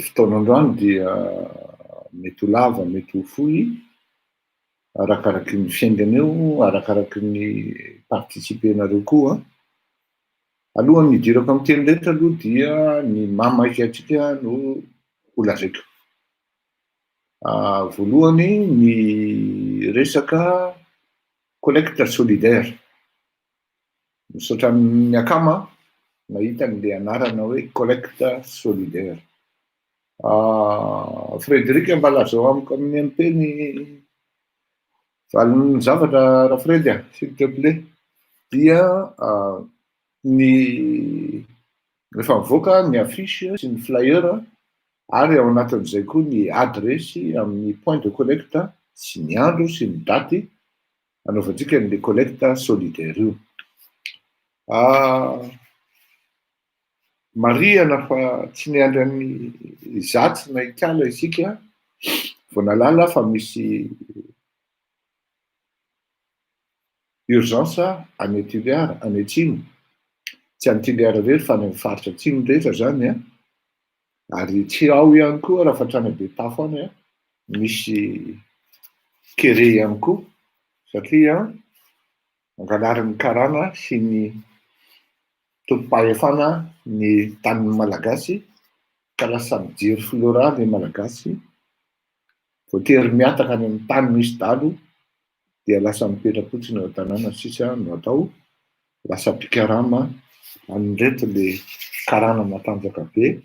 fotoana androany dia mety ho lava, mety ho fohy, arakaraky ny fiaingana eo, arakaraky ny participer-nareo koa. Alohan'ny hidirako amin'ny teny rehetra aloha dia ny maha-maika antsika no ho lazaiko. Voalohany ny resaka collecte solidaire. Misaotra an'i Akama nahita an'ilay anarana hoe collecte solidaire. Frédéric mba lazao amiko amin'ny MP ny valin'ny zavatra Rafredy a, s'il te plaît. Dia ny rehefa mivoaka ny affiche sy ny flyer ary ao anatin'izay koa ny adiresy amin'ny point de collecte sy ny andro sy ny daty anaovantsika an'le collecte solidaire io. Marihana fa tsy niandry an'i Izatsy na Ikala isika vao nahalala fa misy urgence any Toliara, any Atsimo. Tsy any Toliara irery fa any amin'ny faritra Atsimo rehetra izany an. Ary tsy ao ihany koa raha fa hatrany Betafo any an, misy kere ihany koa satria angalarin'ny karana sy ny tompom-pahefana ny tanin'ny Malagasy ka lasa mijery flora ny Malagasy, voatery mihataka any amin'ny tany misy dahalo dia lasa mipetra-potsiny ao an-tanàna sisa no atao, lasa mpikarama an'ireto le karana matanjaka be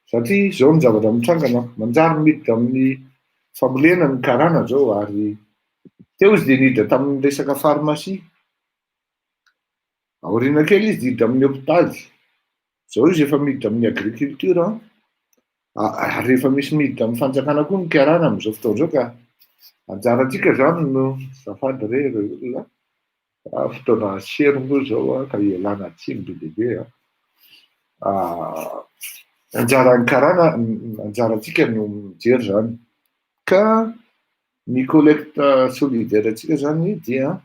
satria izao ny zavatra mitranga manko, manjary miditra amin'ny fambolena ny karana zao ary teo izy dia niditra tamin'ny resaka pharmacie, aoriana kely izy niditra amin'ny hopitaly, zao izy efa miditra amin'ny agriculture an, ary efa misy miditra amin'ny fanjakana koa ny karana amin'izao fotoana izao ka anjarantsika zany no azafady re ry olona fa fotoana sery moa izao an, ka ialana tsiny be dia be an, anjaran'ny karana, anjarantsika no mijery zany ka ny collecte solidaire antsika zany dia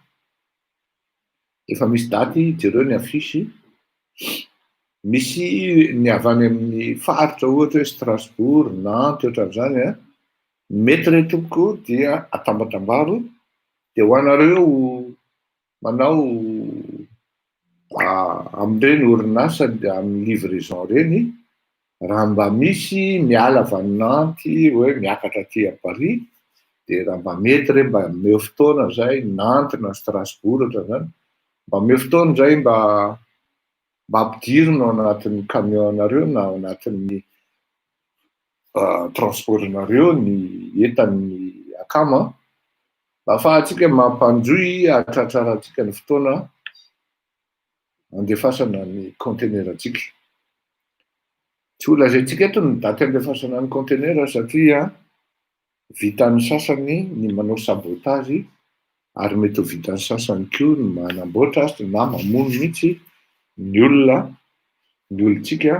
efa misy daty, jereo ny affiche, misy ny avy any amin'ny faritra ohatra hoe Strasbourg, Nantes ohatran'izany an, mety re tompoko dia atambatambaro, dia ho anareo manao amin'ireny orinasa amin'ny livraison ireny, raha mba misy miala avy any Nantes hoe miakatra aty à Paris, dia raha mba mety re mba omeo fotoana zay, Nantes na Strasbourg ohatran'izany, mba omeo fotoana zay mba mba ampidirina ao anatin'ny camion anareo na ao anatin'ny transport-nareo ny entan'ny akama, mba ahafahantsika mampanjohy hahatratrarantsika ny fotoana andefasana ny kaontenerantsika. Tsy ho lazaintsika eto ny daty andefasana ny kaontenera satria vitan'ny sasany ny manao sabotage ary mety ho vitan'ny sasany koa ny manamboatra na mamono mihitsy ny olona, ny olontsika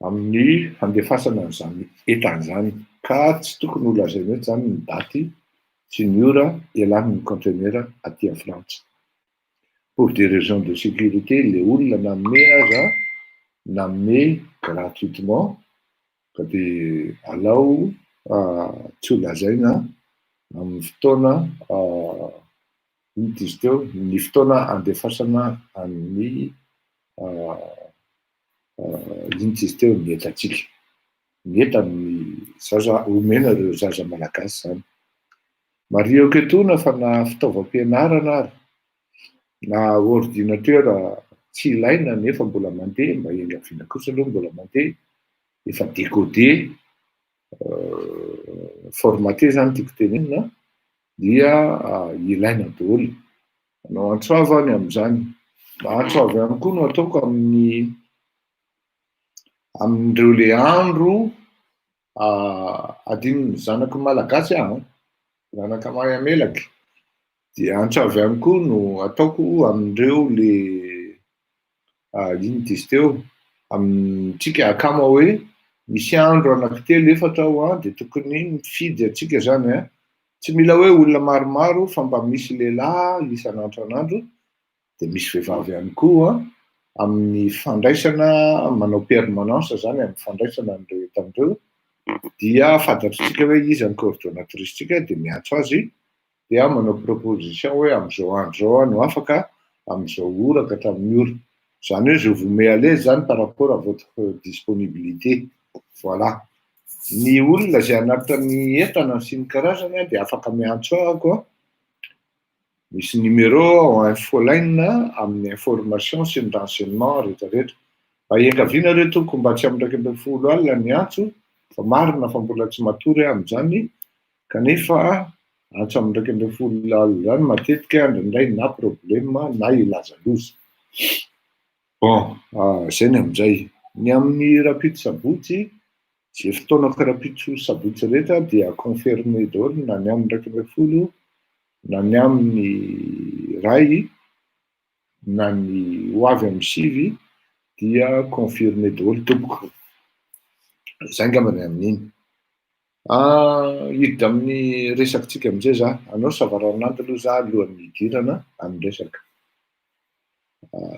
amin'ny fandefasana an'izany entana izany ka tsy tokony ho lazaina eto izany ny daty sy ny ora ialan'ny kaontenera aty Frantsa. Pour des raisons de sécurité, le olona nanome aza nanome gratuitement ka dia alao tsy ho lazaina amin'ny fotoana inona izy teo, ny fotoana andefasana an'ny inona izy teo, ny entantsika, ny entan'ny zaza omena ireo zaza malagasy izany. Marihiko etoana fa na fitaovam-pianarana ary na ordinateur tsy ilaina nefa mbola mandeha, mba iangaviana kosa aloha mbola mandeha, efa décodé, formaté zany tiako tenenina dia ilaina daholo. Manao antso avo aho ny amin'izany. Antso avo ihany koa no ataoko amin'ny amin'ireo le andro adinon'ny zanako malagasy aho an, zanaka mahay amelaky. Dia antso avo ihany koa no ataoko amin'ireo le inona izy teo, amintsika akama hoe misy andro anankitelo efatra ao an, dia tokony mifidy antsika izany an, tsy mila hoe olona maromaro fa mba misy lehilahy isan'andro isan'andro, dia misy vehivavy ihany koa. amin'ny fandraisana, manao permanence zany amin'ny fandraisana an'ireo entana ireo, dia fantatritsika hoe iza ny coordonnatrice-tsika dia miantso azy dia manao proposition hoe amin'izao andro izao aho no afaka, amin'izao ora ka hatramin'ny ora. Izany hoe je vous mets à l'aise zany par rapport à votre disponibilité. Voilà. Ny olona izay hanatitra ny entana sy ny karazany dia afaka miantso ahy koa. Misy numéro ao infoline amin'ny information sy ny renseignement rehetrarehetra. Mba iangaviana re tompoko mba tsy amin'ny 11 alina ny antso fa marina fa mbola tsy matory aho amin'izany kanefa antso amin'ny 11 alina izany matetika indraindray na problème na hilaza loza. Bon, izay ny amin'izay. Ny amin'ny rahampitso sabotsy, izay fotoanako rahampitso sabotsy rehetra dia confirmé daholo na ny amin'ny 11 na ny amin'ny 1 na ny ho avy amin'ny 9 dia confirmé daholo tompoko. Izay angamba ny amin'iny. Hiditra amin'ny resakitsika amin'izay za. Hanao savaranonando aloha za alohan'ny hidirana amin'ny resaka.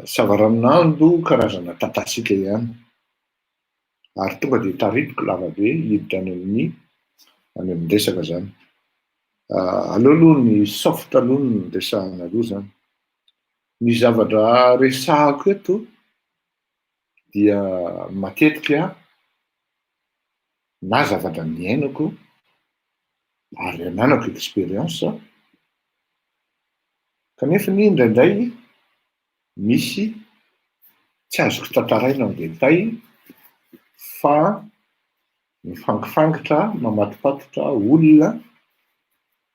Savaranonando karazana tatasika ihany. Ary tonga dia taritiko lava be hiditra any amin'ny any amin'ny resaka zany. Aleo aloha ny soft aloha no resahana aloha zany. Ny zavatra resahako eto dia matetika na zavatra niainako ary ananako expérience kanefa anie indraindray misy tsy azoko tantaraina en détail fa mifangifangitra mamatopatotra olona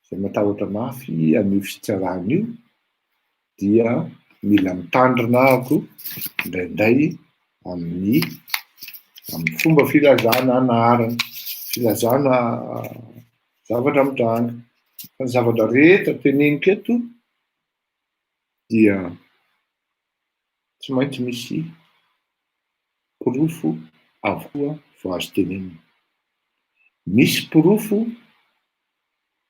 izay matahotra mafy an'io fitsarana io dia mila mitandrina ahako indraindray amin'ny amin'ny fomba filazana anarana, filazana zavatra mitranga. Fa ny zavatra rehetra teneniko eto dia tsy maintsy misy porofo avokoa vao azo tenenina. Misy porofo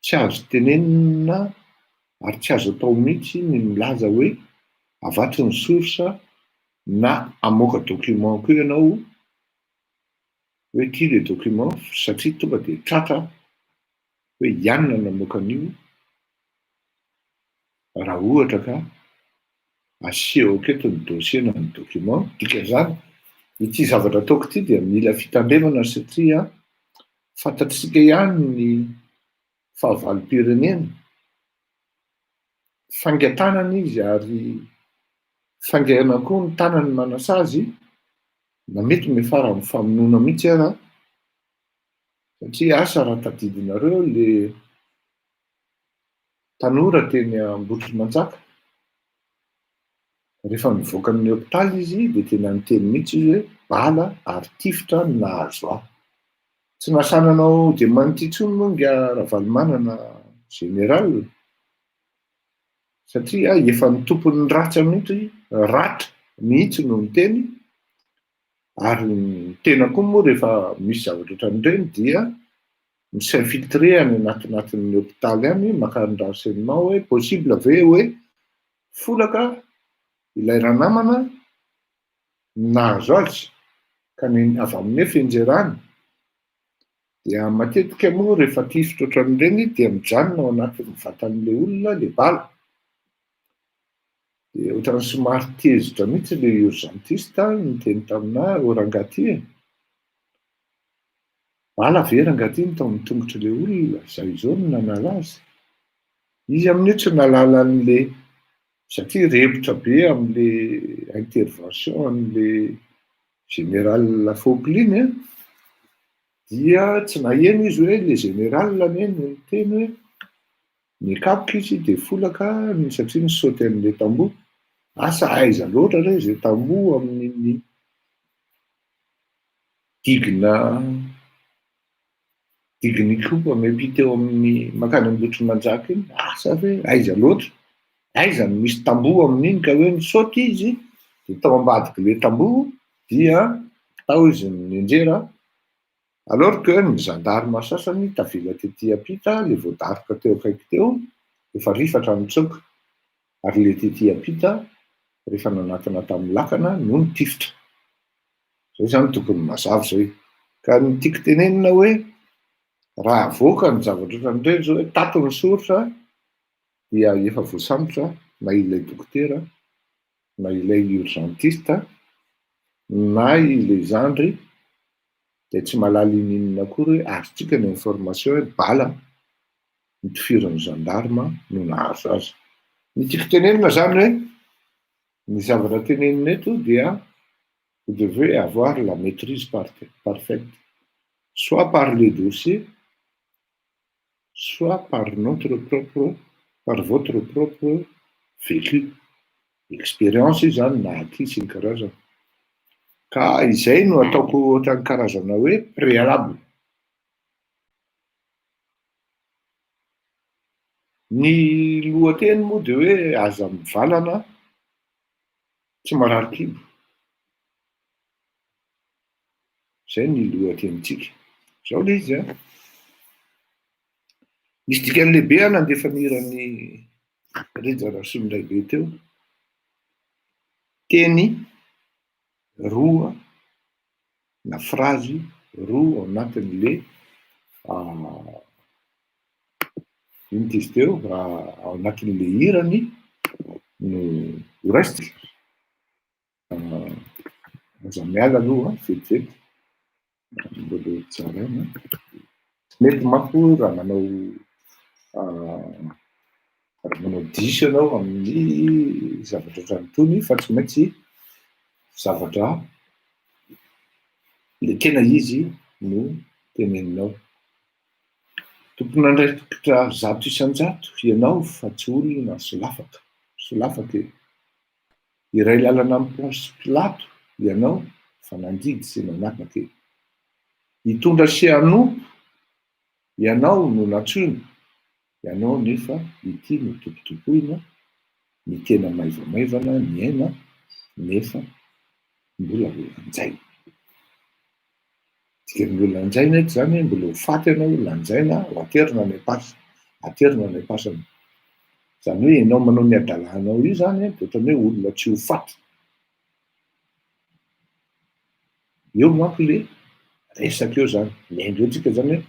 tsy azo tenenina ary tsy azo atao mihitsy ny milaza hoe avatry ny source na hamoaka document koa ianao hoe ity le document satria tonga dia tratra hoe i anona no namoaka an'io raha ohatra ka asehoko eto ny dossier na ny document. Dikan'izany, ity zavatra ataoko ity dia mila fitandremana satria fantatsika ihany ny fahavalom-pirenena, faingan-tanana izy ary faingana koa ny tanany manasazy na mety miafara amin'ny famonoana mihitsy aza satria asa raha tadidinareo le tanora teny Ambohitrimanjaka, rehefa nivoaka ny hopitaly izy dia tena niteny mihitsy izy hoe bala ary tifitra no nahazo ahy. Tsy nasahy nanao démenti intsony moa ingahy Ravalomanana général satria efa ny tompon'ny ratra mihitsy, ratra mihitsy no niteny ary ny tena koa moa rehefa misy zavatra ohatran'ireny dia mi-s'infiltrer any anatinatin'ny hopitaly any maka ny renseignement hoe possible ve hoe folaka ilay ranamana nahazo azy ka ny avy amin'ny hoe fianjerana dia matetika moa rehefa tifitra ohatran'ireny dia mijanona ao anatin'ny vatan'ilay olona ilay bala. Dia ohatran'ny somary tezitra mihitsy ilay urgentiste niteny taminà, ô rangahy ty e! Bala ve rangahy ty no tao amin'ny tongotr'ilay olona izay izao no nanala azy? Izy amin'io tsy nahalala an'ilay, satria repotra be amin'ilay intervention an'ilay général Fopla iny an, dia tsy naheno izy hoe ilay général anie no niteny hoe nikapoka izy dia folaka satria ni-sauter an'ilay tamboho. Asa aiza loatra re izay tamboho amin'iny digina digin'Ikopa miampita eo amin'ny mankany Ambohitrimanjaka iny, asa ve aiza loatra, aiza no misy tamboho amin'iny ka hoe nisaoty izy dia tao ambadik'ilay tamboho dia tao izy no nianjera, alors que ny gendarme sasany tavela tety ampita, ilay voadaroka teo akaiky teo efa rifatra nitsoaka, ary ilay tety ampita. rehefa nanatona tamin'ny lakana no nitifitra. Zay zany tokony mazava zay. Ka ny tiako tenenina hoe raha avoaka ny zavatra ohatran'ireny zao hoe tato ny soritra dia efa voasambotra na ilay dokotera na ilay urgentiste na ilay zandry dia tsy mahalala ininona akory hoe azontsika ny information hoe bala notifirin'ny gendarme no nahazo azy. Ny tiako tenenina zany hoe ny zavatra tenenina eto dia vous devez avoir la maîtrise parfaite soit par les dossiers soit par notre propre par votre propre vécu, expérience io zany na aty sy ny karazany. Ka izay no ataoko ohatran'ny karazana hoe préalable. Ny lohateny moa de hoe aza mivalana tsy marary kibo. Zay ny lohatenintsika. Zao le izy an. Misy dikany lehibe aho nandefa ny hiran'i Rija Rasolondraibe teo. Teny roa na frazy roa ao anatin'le ino ty izy teo, ao anatin'le hirany no horaisintsika. Aza miala aloha vetivety, mbola ho tsaraina. Tsy mety manko raha manao raha manao diso ianao amin'ny zavatra ohatran'itony fa tsy maintsy zavatra le tena izy no teneninao. Tompon'andraikitra 100% ianao fa tsy olona solafaka, solafaka e! Iray lalana amin'i Ponce Pilato ianao fa nandidy sy nanapaka e! Hitondra sy hanompo ianao no nantsoina, ianao nefa ity no tompotompoina, ny tena maivamaivana ny aina nefa mbola ho lanjaina. Dikan'ny hoe lanjaina eto izany hoe mbola ho faty ianao, lanjaina ho aterina any am-pasana, aterina any am-pasana. Izany hoe ianao manao ny hadalanao io izany dia ohatran'ny hoe olona tsy ho faty. Eo manko le resaka eo izany, miainga eo tsika izany hoe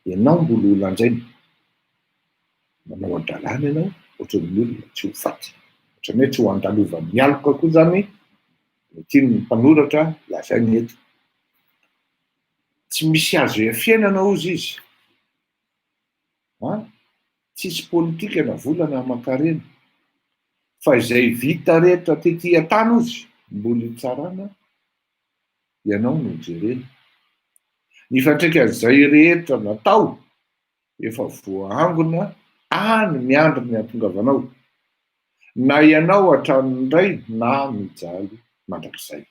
ianao mbola ho lanjaina. Manao hadalana ianao ohatran'ny olona tsy ho faty, ohatran'ny hoe tsy ho andalovan'ny aloka koa izany no tian'ny mpanoratra lazaina eto. Tsy misy azo iafenana hozy izy an! Tsisy politika na vola na aman-karena fa izay vita rehetra tety an-tany hozy mbola hitsarana ianao no jerena. Ny fiantraikan'izay rehetra natao efa voaangona any miandry ny hahatongavanao, na ianao hatrany indray na mijaly mandrakizay.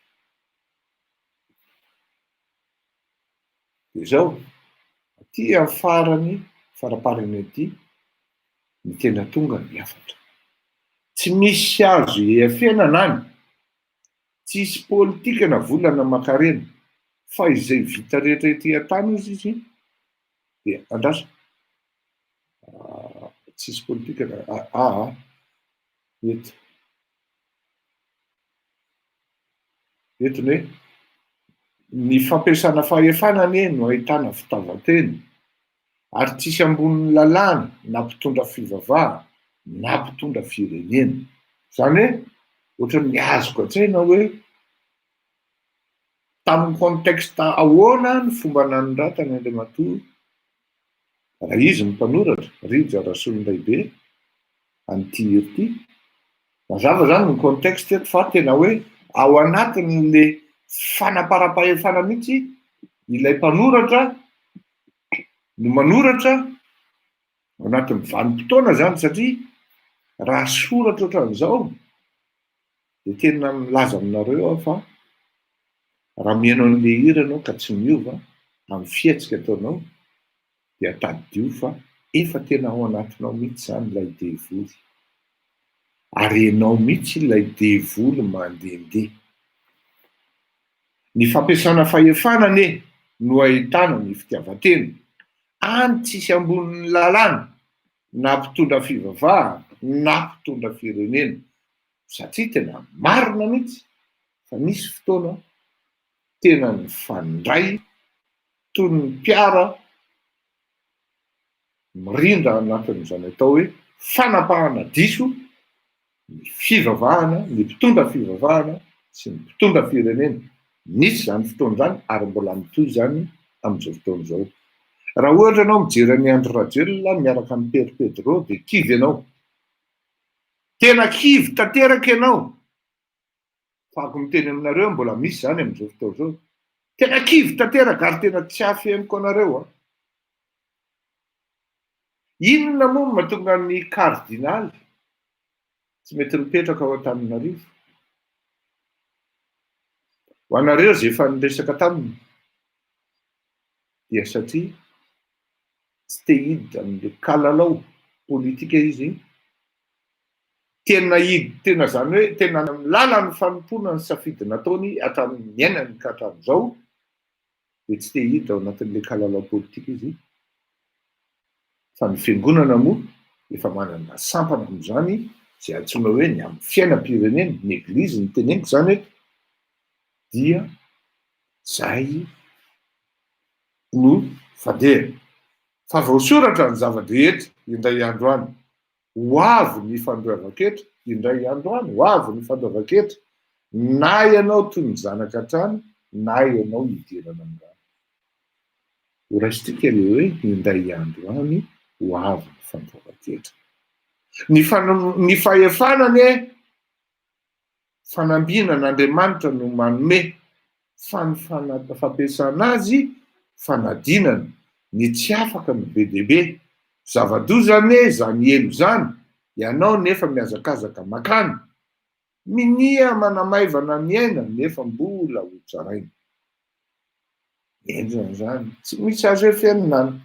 Dia izao, aty amin'ny farany, faraparany aty, ny tena tonga ny hafatra. Tsy misy azo iafenana any, tsisy politika na vola na aman-karena, fa izay vita rehetra ety an-tany hozy izy dia andraso, tsisy politika na, aa, eto. Eto ny hoe, ny fampiasana fahefana anie no ahitana fitaovan-tena, ary tsisy ambonin'ny lalàna na mpitondra fivavahana na mpitondra firenena. Izany hoe ohatran'ny azoko an-tsaina hoe tamin'ny contexte ahoana ny fomba nanoratany Andriamatoa raha izy no mpanoratra, Rija Rasolondraibe, an'ity hira ity. Mazava zany ny contexte eto fa tena hoe ao anatin'le fanaparam-pahefana mihitsy ilay mpanoratra no manoratra ao anatin'ny vanim-potoana zany satria raha soratra ohatran'izao de tena milaza aminareo aho fa raha mihaino an'le hira ianao ka tsy miova amin'ny fihetsika ataonao dia tadidio fa efa tena ao anatinao mihitsy izany ilay devoly. Ary ianao mihitsy ilay devoly mandehandeha. Ny fampiasana fahefana anie no ahitana ny fitiavan-tena. Any tsisy ambonin'ny lalàna na mpitondra fivavahana na mpitondra firenena. Satria tena marina mihitsy fa nisy fotoana tena nifandray toy ny mpiara mirindra anatin'izany atao hoe fanapahana diso ny fivavahana, ny mpitondra fivavahana sy ny mpitondra firenena. Nisy izany fotoana izany ary mbola mitohy izany amin'izao fotoana izao. Raha ohatra ianao mijery an'i Andry Rajoelina miaraka amin'i Père Pedro dia kivy ianao. Tena kivy tanteraka ianao. Fako miteny aminareo mbola misy izany amin'izao fotoana izao. Tena kivy tanteraka ary tena tsy afeniko anareo an. Inona moa no mahatonga ny kardinaly tsy mety mipetraka ao Antananarivo? Ho anareo izay efa niresaka taminy dia satria tsy te hiditra amin'ilay kalalao politika izy, tena hid- tena izany hoe tena any amin'ny lalan'ny fanompoana ny safidy nataony hatramin'ny niainany ka hatramin'izao, dia tsy te hiditra ao anatin'ilay kalalao politika izy, fa ny fiangonana moa efa manana sampana amin'izany izay antsoina hoe ny amin'ny fiainam-pirenena, ny eglizy no teneniko izany eto, dia izay no fandehany. Fa voasoratra ny zava-drehetra indray andro any. Ho avy ny fandoavan-ketra, indray andro any, ho avy ny fandoavan-ketra, na ianao toy ny zanaka hatrany, na ianao hidirana amin'ny rano. Ho raisintsika ilay hoe indray andro any ho avy ny fandoavan-ketra. Ny ny fahefana anie Fanambinan'Andriamanitra no manome fa ny fampiasana azy fanadinana, ny tsy afaka no be dia be. Zava-doza anie izany helo izany, ianao nefa mihazakazaka makany. Minia manamaivana ny aina nefa mbola ho tsaraina. Henjana izany, tsy misy azo efenina any,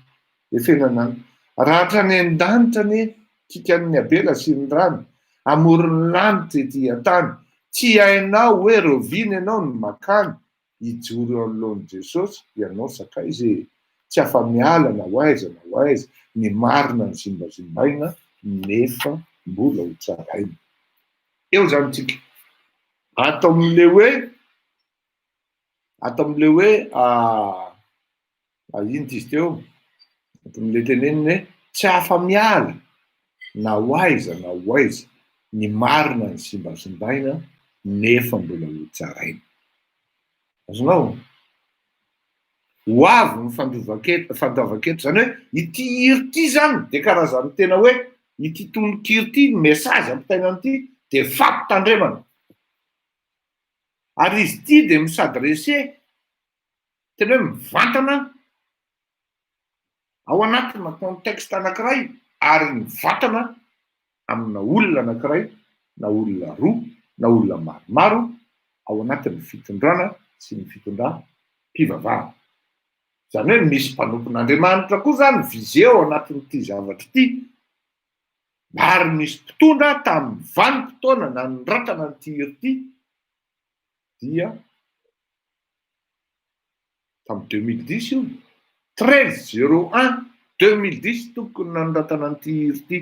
efenana any. Raha hatrany an-danitra anie, kikan'ny Abela sy ny rany, amoron'ny lanitra ety an-tany, tsy hainao hoe raoviana ianao no makany, hijoro eo anoloan'i Jesosy ianao sakaiza e! Tsy afa-miala na ho aiza na ho aiza, ny marina no zimbazimbaina nefa mbola ho tsaraina. Eo izany tsika. Ato amin'ilay hoe Ato amin'ilay hoe inona izy teo? Ato amin'ilay teneniny hoe tsy afa-miala na ho aiza na ho aiza ny marina ny zimbazimbaina nefa mbola ho tsaraina. Azonao? Ho avy ny fandovan-ketra, fandoavan-ketra, izany hoe ity hira ity izany dia karazan'ny tena hoe ity tononkira ity, ny message ampitaina an'ity dia fampitandremana. Ary izy ity dia mi-s'adresser, tena hoe mivantana ao anatina contexte anankiray ary mivantana amina olona anankiray na olona roa na olona maromaro ao anatin'ny fitondrana sy ny fitondram-pivavahana. Izany hoe misy mpanompon'Andriamanitra koa izany visé ao anatin'ity zavatra ity. Ary nisy mpitondra tamin'ny vanim-potoana nanoratana an'ity hira ity dia tamin'ny 2010 io, 13 01 2010 tompoko no nanoratana an'ity hira ity.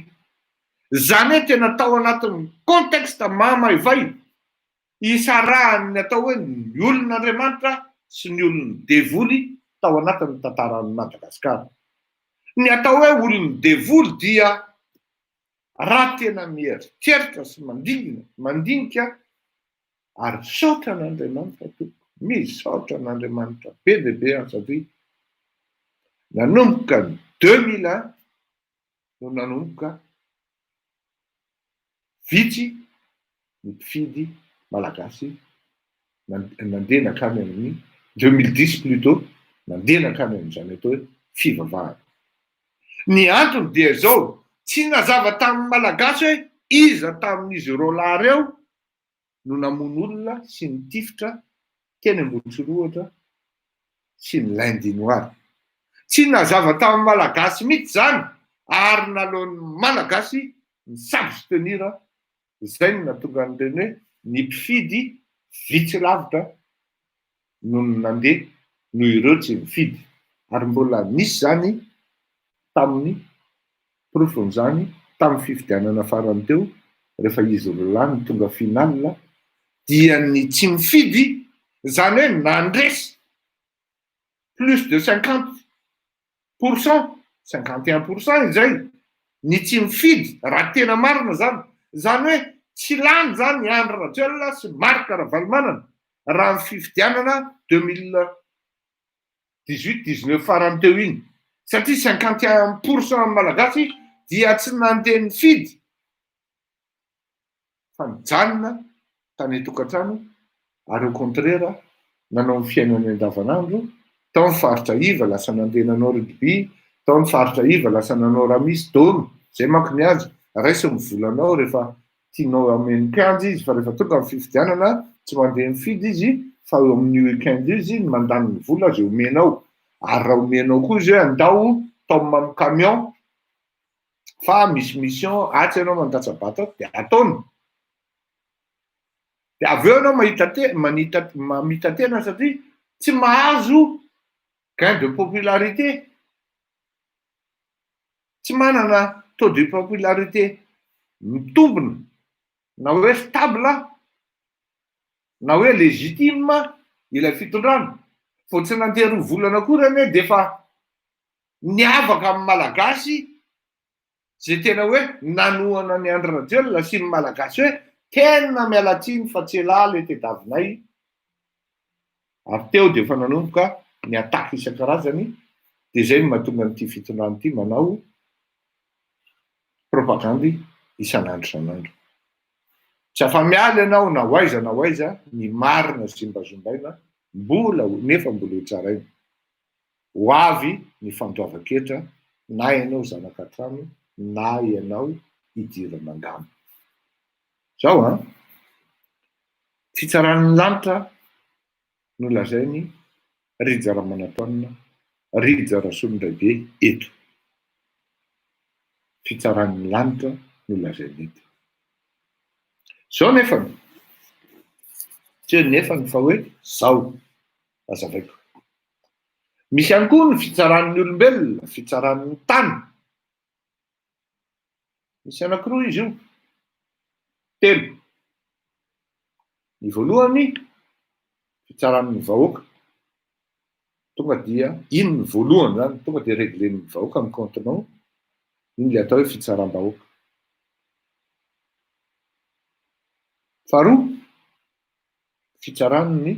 Izany hoe tena tao anatin'ny contexte mahamaivay isarahan'ny atao hoe ny olon'Andriamanitra sy ny olon'ny devoly tao anatin'ny tantaran'i Madagasikara. Ny atao hoe olon'ny devoly dia raha tena mieritreritra sy mandingina, mandinika ary misaotra an'Andriamanitra tompoko, misaotra an'Andriamanitra be dia be aho satria nanomboka ny 2001 no nanomboka Vitsy ny mpifidy malagasy nandeha nankany amin'ny, 2010 plutôt, nandeha nankany amin'izany atao hoe fivavahana. Ny antony dia izao, tsy nazava tamin'ny malagasy hoe iza tamin'izy roalahy ireo no namono olona sy nitifitra teny Ambohitsirohotra sy ny lundi noir. Tsy nazava tamin'ny Malagasy mihitsy izany ary naleon'ny Malagasy ny s'abstenir, izay no nahatonga an'ireny hoe ny mpifidy vitsy lavitra noho ny nandeha noho ireo tsy nifidy. Ary mbola nisy izany tamin'ny porofon'izany tamin'ny fifidianana farany teo. rehefa izy roa lahy no tonga finale dia ny tsy mifidy, zany hoe nandresy plus de 50%, 51% izay ny tsy mifidy raha tena marina zany. Zany hoe tsy lany zany Andry Rajoelina sy Marc Ravalomanana raha ny fifidianana 2018 19 farany teo iny, satria 51% amin'ny Malagasy dia tsy nandeha nifidy fa nijanona tany an-tokantrano ary au contraire nanao ny fiainany andavanandro. Tao ny faritra iva lasa nandeha nanao rugby, tao ny faritra iva lasa nanao raha misy dôno zay manko ny azy raiso ny volanao rehefa tianao ameno kianja izy, fa rehefa tonga ny fifidianana tsy mandeha mifidy izy fa eo amin'ny weekend io izy ny mandany ny vola zay omenao. Ary raha omenao koa izy hoe andao taomina amin'ny camion fa misy mission atsy ianao mandatsa-bato ato, de ataony. De avy eo ianao mahita te manita mamita tena satria tsy mahazo gain de popularité, tsy manana taux de popularité mitombina na hoe stable na hoe légitime ilay fitondrana. Vao tsy nandeha 2 volana akory anie de efa niavaka amin'ny Malagasy zay tena hoe nanohana ny Andry Rajoelina sy ny Malagasy hoe tena mialatsiny fa tsy elahy le tedavinay. Ary teo de efa nanomboka ny attaque isan-karazany. De zay no mahatonga an'ity fitondrana ity manao propagandy isan'andro isan'andro. Tsy afa-miala ianao na ho aiza na ho aiza, ny marina zimbazimbaina mbola nefa mbola ho tsaraina. Ho avy ny fandoavan-ketra na ianao zanaka trano na ianao idirana angamba. Zao an, fitsaran'ny lanitra no lazainy Rija Ramanantoanina, Rija Rasolondraibe eto. Fitsaran'ny lanitra no lazainy eto. Zao nefany, tsy hoe nefany fa hoe zao, azavaiko. Misy ihany koa ny fitsaran'ny olombelona, fitsaran'ny tany. Misy anankiroa izy io, telo. Ny voalohany, fitsaran'ny vahoaka. Tonga dia iny ny voalohany zany, tonga dia régler-n'ny vahoaka ny compte-nao, iny le atao hoe fitsaram-bahoaka. Faharoa, fitsaran'ny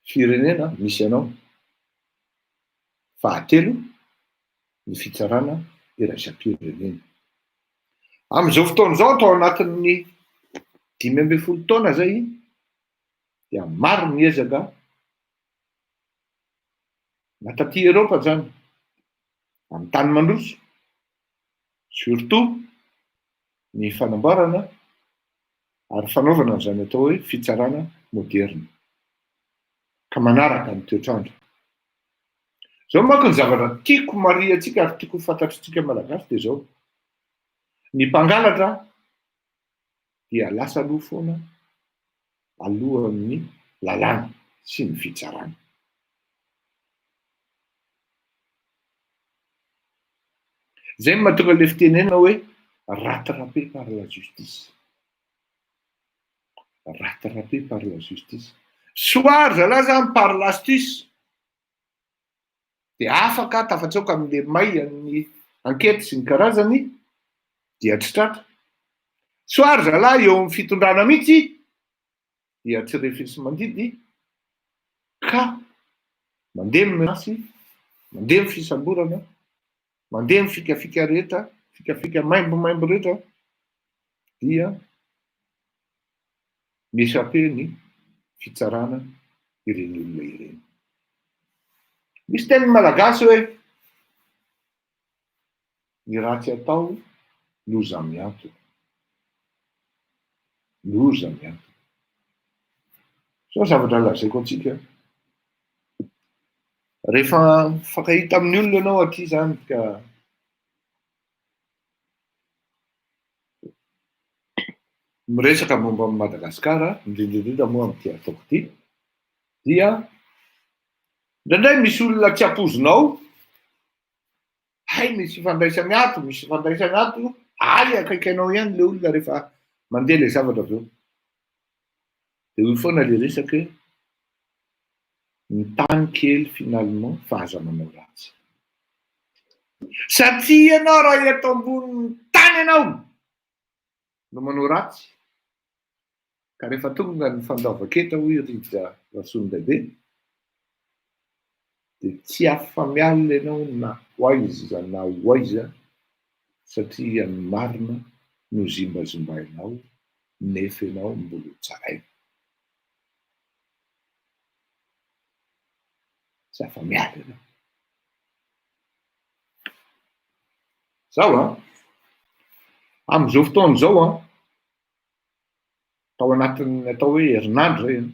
firenena misy anao. Fahatelo, ny fitsarana iraisam-pirenena. Amin'izao fotoana izao, atao anatin'ny 15 taona zay, dia maro ny ezaka na taty Eropa zany, amin'ny tany mandroso, surtout ny fanamboarana ary fanaovana an'izany atao hoe fitsarana moderna ka manaraka ny toetr'andro. Zao manko ny zavatra tiako marihantsika ary tiako ho fantatritsika Malagasy dia zao: ny mpangalatra dia lasa aloha foana alohan'ny lalàna sy ny fitsarana. Zay no mahatonga le fitenenana hoe rattrapé par la justice. Rattrapé par la justice. Soit ry zalahy zany par l'astuce de afaka tafatsoaka am'le may an'ny enquête sy ny karazany dia tsy tratra. Soit ry zalahy eo amin'ny fitondrana mihitsy dia tsy refesi-mandidy ka mandeha ny menace, mandeha ny fisamborana, mandeha ny fikafika rehetra, fikafika maimbomaimbo rehetra, dia mi-échapper ny fitsarana ireny olona ireny. Misy teny malagasy hoe ny ratsy atao loza miantona. Loza miantona. Zao zavatra lazaiko antsika, rehefa mifankahita amin'ny olona ianao aty zany ka miresaka momba an'i Madagasikara, indrindra indrindra moa amin'ity ataoko ity, dia indraindray misy olona tsy ampoizinao, hay misy ifandraisany ato, misy ifandraisany ato, hay akaiky anao ihany le olona rehefa. Mandeha ilay zavatra avy eo. Dia hoy foana ilay resaka hoe ny tany kely finalement fa aza manao ratsy. Satria ianao raha eto ambonin'ny tany ianao no manao ratsy, ka rehefa tonga ny fandoavan-ketra hoy Rija Rasolondraibe, dia tsy afa-miala ianao na ho aiza na ho aiza satria ny marina no zimbazimbainao nefa ianao mbola ho tsaraina. Tsy afa-miala ianao. Zao an, amin'izao fotoana izao an, tao anatin'ny atao hoe herinandro zay an,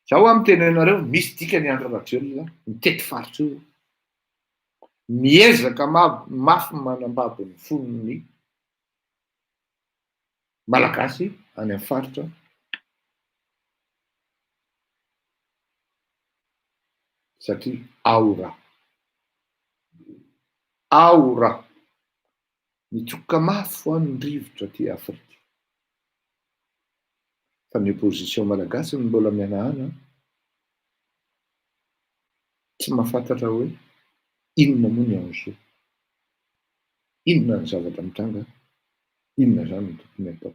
zaho hoa miteny anareo misy dikany Andry Rajoelina mitety faritra io, miezaka mafy manambabo ny fon'ny Malagasy any amin'ny faritra satria ao raha, ao raha, mitsoka mafy hoa ny rivotra aty Afrika, fa ny opposition malagasy no mbola mihanahana, tsy mahafantatra hoe inona moa ny enjeu, inona ny zavatra mitranga, inona izany no tokony hatao.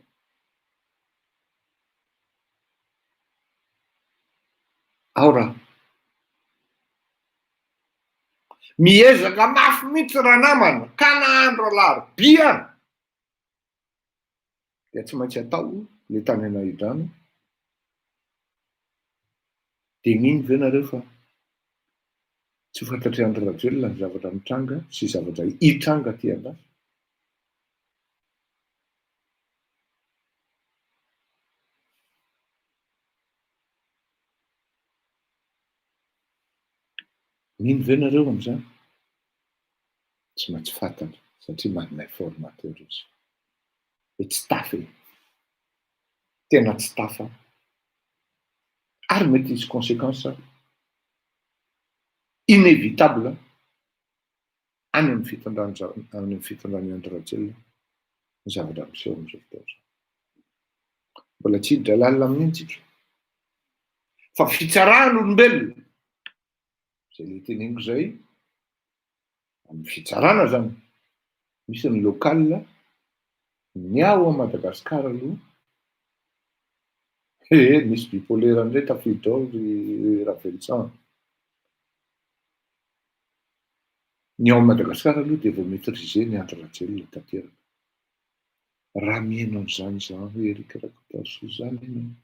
Ao raha. Miezaka mafy mihitsy ranamana ka na andro alarobia ary dia tsy maintsy atao le tany Anahidrano. Dia mino ve nareo fa tsy ho fantatr'i Andry Rajoelina ny zavatra mitranga sy zavatra hitranga aty andafy? Mino ve nareo amin'izany? Tsy maintsy fantany satria manana informateur izy. Dia tsy tafa e. Tena tsy tafa. Ary mety hisy conséquence inévitable any amin'ny fitondran'i any amin'ny fitondran'i Andry Rajoelina ny zavatra miseho amin'izao fotoana izao. Mbola tsy hiditra lalina amin'iny tsika. Fa fitsaran'olombelona, izay le teneniko izay, amin'ny fitsarana zany, misy ny local, ny ao Madagascar aloha, ee misy bipolaire indray tafiditra ao ry Raveloson. Ny ao Madagascar aloha dia vao maitriser ny Andry Rajoelina tanteraka. Raha mihaino an'izany Jean Eric Rakotoarisoa izany ianao,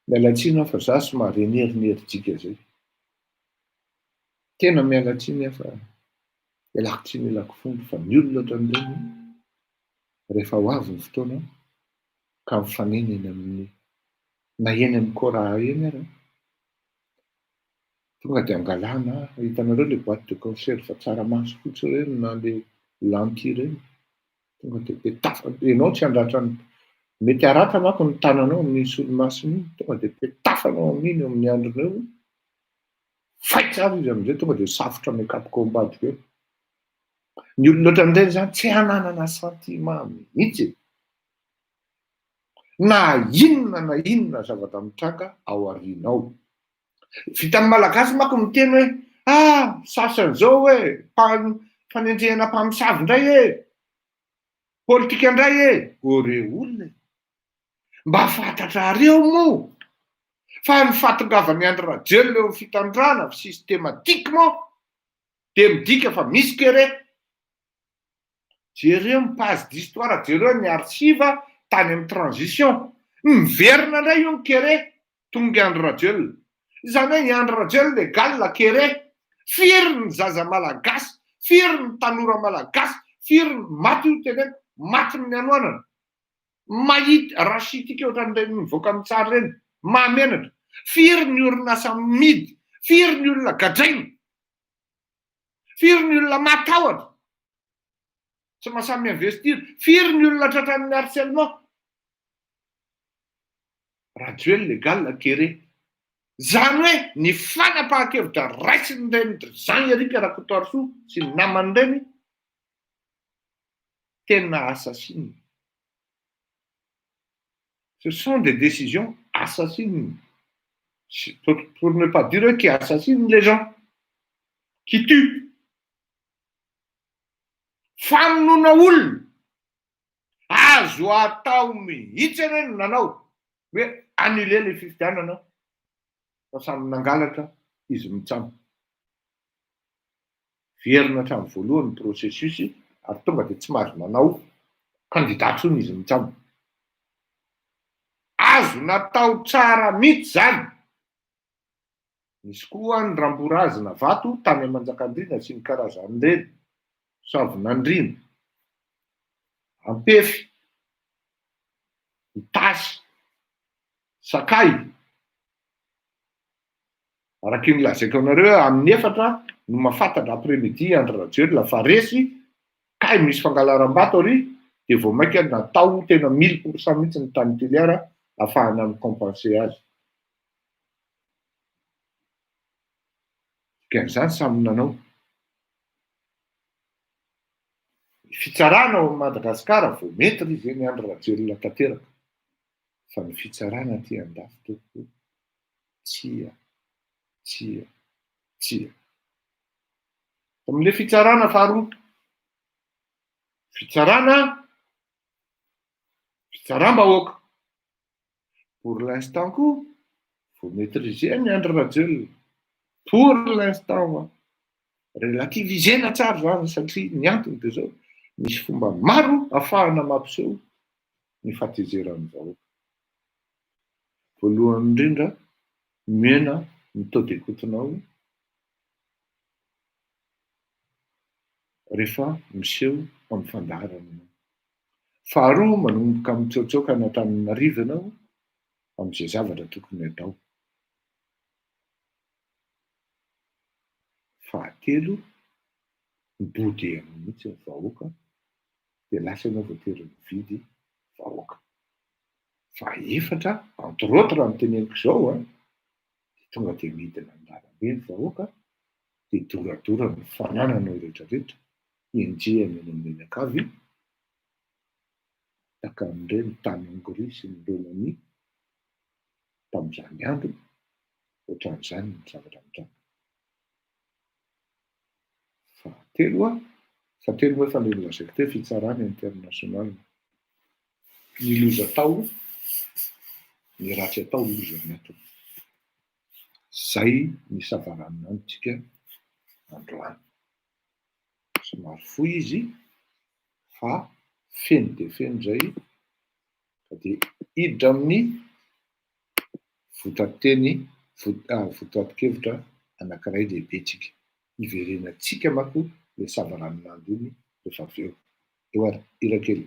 miala tsiny aho fa za somary enernerjika zay. Tena miala tsiny aho fa ialako tsiny ialako fomba fa ny olona ohatran'ireny rehefa ho avy ny fotoana ka mifanena eny amin'ny na eny amin'ny Cora eny ary tonga dia angalana, hitanareo le boite de conserve tsaramaso fotsy ireny na le lentille ireny, tonga dia petafana, ianao tsy handratra ny, mety haratra manko ny tananao amin'iny solomasony iny, tonga dia petafanao amin'iny eo amin'ny handrina eo, fay tsara izy amin'izay tonga dia safotra mikapoka ao ambadika eo. Ny olona ohatran'ireny izany tsy hananana sentiment mihitsy e. Na inona na inona zavatra mitranga ao aoriana ao. Vitan'ny Malagasy manko miteny hoe ah sasany zao hoe fanenjehana mpamosavy indray e, politika indray e, ô re olona e, mba fantatrareo moa fa ny fahatongavan'i Andry Rajoelina eo amin'ny fitandrana systématiquement dia midika fa misy kere. Jereo ny page d'histoire, jereo ny archive tany amin'ny transition. Miverina indray io ny kere, tonga i Andry Rajoelina. Izany hoe i Andry Rajoelina égal kere. Firy ny zaza malagasy, firy ny tanora malagasy, firy ny maty io teneniko, matin'ny hanoanana. Mahita rachitique ohatran'ireny mivoaka amin'ny tsary ireny, mahamenatra. Firy ny orinasa mihidy, firy ny olona gadraina. Firy ny olona matahotra tsy mahasahy mi-investir? Firy ny olona tratran'ny harcèlement? Rajoelina égal kere. Zany hoe ny fanapahan-kevitra raisin'ireny Jean Eric Rakotoarisoa sy ny namany ireny. tena assassine. Ce sont des décisions assassines, pour ne pas dire qui assassinent les gens, qui tuent. Famonoana olona azo atao mihitsy anie no nanao hoe annuler le fifidianana fa samy nangalatra izy mitsam. Verina hatramin'ny voalohany ny processus ary tonga de tsy mahazo manao candidat intsony izy mitsam. Azo natao tsara mihitsy zany. Misy koa ny ramborazina vato tany Manjakandriana sy ny karazan'ireny, Soavinandriana, Ampefy, Itasy, Sakay. Araky ny lazaiko anareo hoe amin'ny 4 no mahafantatra après midi Andry Rajoelina fa resy, kay misy fangalaram-bato ary de vao mainka natao tena 1000% mihitsy ny tany Toliara ahafahana mi-compenser azy. Dikan'izany samy nanao. Ny fitsarana ao Madagasikara vao mety ry izay ny Andry Rajoelina tanteraka. Fa ny fitsarana aty andafy tompoko tsia, tsia, tsia. Amin'ilay fitsarana faharoa, fitsarana, fitsaram-bahoaka. Pour l'instant koa vao maîtriser ny Andry Rajoelina. Pour l'instant, relativisena tsara zany satria ny antony de zao, misy fomba maro ahafahana mampiseho ny fahatezeran'ny vahoaka. Voalohany indrindra, mihena ny taux d'écoute-nao rehefa miseho amin'ny fandaharana. Faharoa, manomboka mitsoatsoaka an'Antananarivo ianao amin'izay zavatra tokony hatao. Fahatelo, mibody anao mihitsy ny vahoaka dia lasa ianao voatery mividy vahoaka. Fahaefatra, entre autres raha ny teneniko izao an, dia tonga dia midina an-dalambe ny vahoaka dia doradora ny fanananao rehetrarehetra, enjehina eny amin'ny menakavy, tahaka an'ireny tany Hongrie sy ny Romania tamin'izany andro, ohatran'izany ny zavatra mitranga. Fahatelo an, fahatelo moa efa ilay nolazaiko teo, fitsarana international. Ny loza atao, ny ratsy atao loza ny atiny. Zay ny savaranonantsika androany. Somary fohy izy fa feno dia feno izay ka dia hiditra amin'ny votoateny, votoatin-kevitra anankiray lehibe tsika. Hiverenantsika manko ilay savaranonando iny rehefa avy eo. Eo ary, hira kely.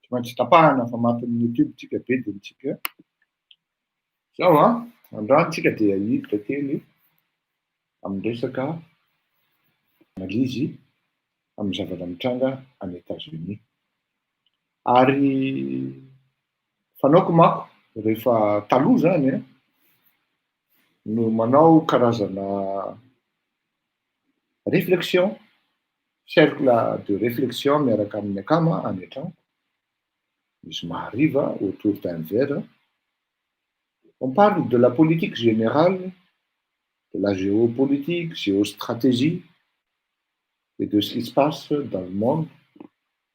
Tsy maintsy tapahana fa matin'ny YouTube tsika be dia tsika. Zao an, androany tsika dia hiditra kely amin'ny resaka analyse amin'ny zavatra mitranga any États-Unis. Ary fanaoko manko rehefa taloha zany an, no manao karazana réflexion, cercle de réflexion miaraka amin'ny akama any an-trano, ny zoma hariva autour d'un verre, on parle de la politique générale, de la géopolitique, géostratégie et de ce qui se passe dans le monde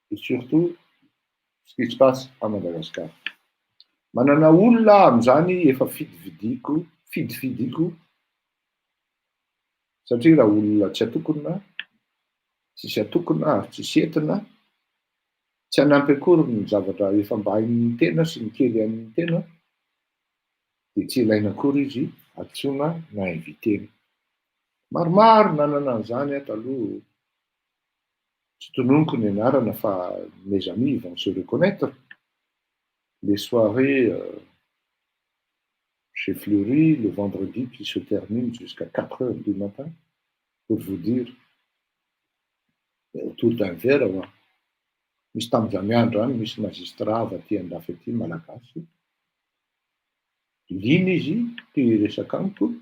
et surtout ce qui se passe à Madagascar. Manana olona aho amin'izany efa fidividiko, fidifidiko satria raha olona tsy atokona Tsisy atokona ary tsisy entina, tsy hanampy akory ny zavatra efa mba hain'ny tena sy ny kely hain'ny tena, dia tsy ilaina akory izy antsoina na inviter-na. Maromaro nanana an'izany aho taloha, tsy tononiko ny anarana fa mes amis vont se reconnaître, les soirées chez Fleury le vendredi qui se termine jusqu'à 4 heures du matin, pour vous dire, autour d'un verre hoa. Misy tamin'izany andro any misy magistrat avy aty andafy aty malagasy, liana izy te hiresaka amiko,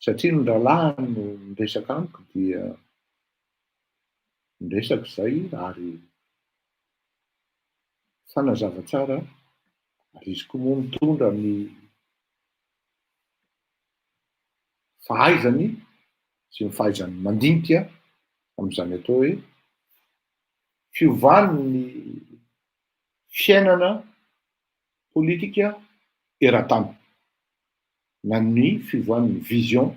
satria ny rahalahiny no miresaka amiko dia miresaka izay ary fanazava tsara, ary izy koa moa mitondra ny fahaizany sy ny fahaizany mandinika amin'izany atao hoe fiovan'ny fiainana politika eran-tany na ny fiovan'ny vision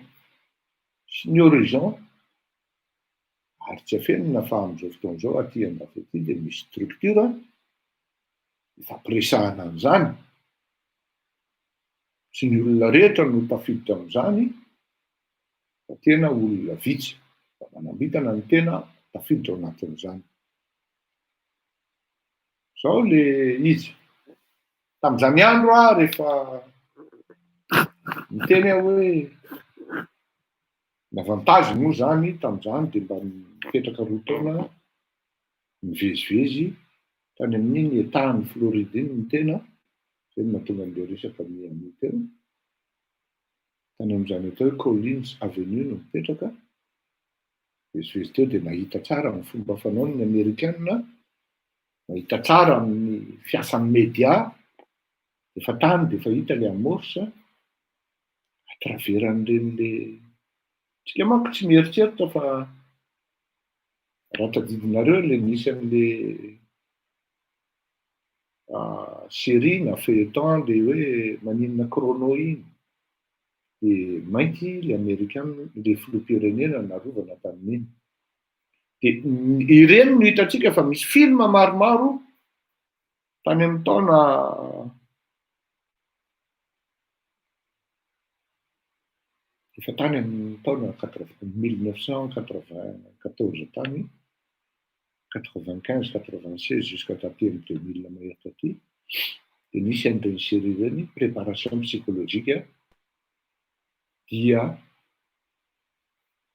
sy ny horizon. Ary tsy afenina fa amin'izao fotoana izao aty andafy aty dia misy structure ifampiresahana an'izany, tsy ny olona rehetra no tafiditra amin'izany fa tena olona vitsy mba manam-bintana no tena tafiditra ao anatin'izany. Zao le izy, tamin'izany andro aho rehefa niteny aho hoe ny avantage moa zany tamin'izany dia mba nipetraka 2 taona nivezivezy tany amin'iny État-n'i Floride iny ny tena, zay no nahatonga an'le resaka Miami teo, tany amin'izany atao hoe Collins Avenue no mipetraka, nivezivezy teo dia nahita tsara ny fomba fanaony ny Amerikana, nahita tsara ny fiasan'ny média, efa tany dia efa hita le amorce, à travers an'ireny le, tsika manko tsy mieritreritra fa raha tadidinareo le nisy an'le série na feuilleton le hoe maninona chrono iny, de mainty le Amerikana le filoham-pirenena narovana tamin'iny, de ireny no hitantsika fa misy film maromaro tany amin'ny taona efa tany amin'ny taona 1994 tany, 95, 96 jusqu'à taty amin'ny 2000 mahery taty, de nisy an'ireny série ireny préparation psychologique dia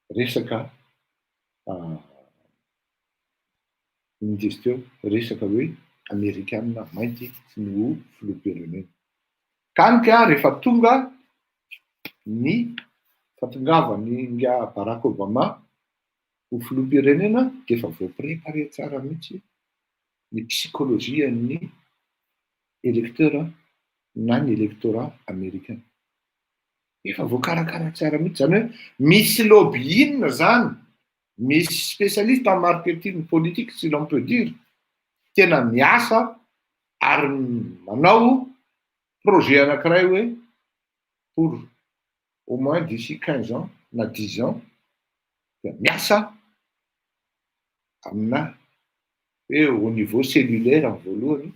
resaka inona izy teo, resaka hoe Amerikana mainty no filoham-pirenena. Kanika rehefa tonga ny fahatongavan'i nga Barack Obama ho filoham-pirenena dia efa voapréparé tsara mihitsy ny psychologie-n'ny électeur na ny électorat américain. Efa voakarakara tsara mihitsy, zany hoe misy lobbying zany, misy spécialiste en marketing politique, si l'on peut dire, tena miasa ary manao projet anankiray hoe pour au moins d'ici 15 ans na 10 ans dia miasa amina hoe au niveau cellulaire amy voalohany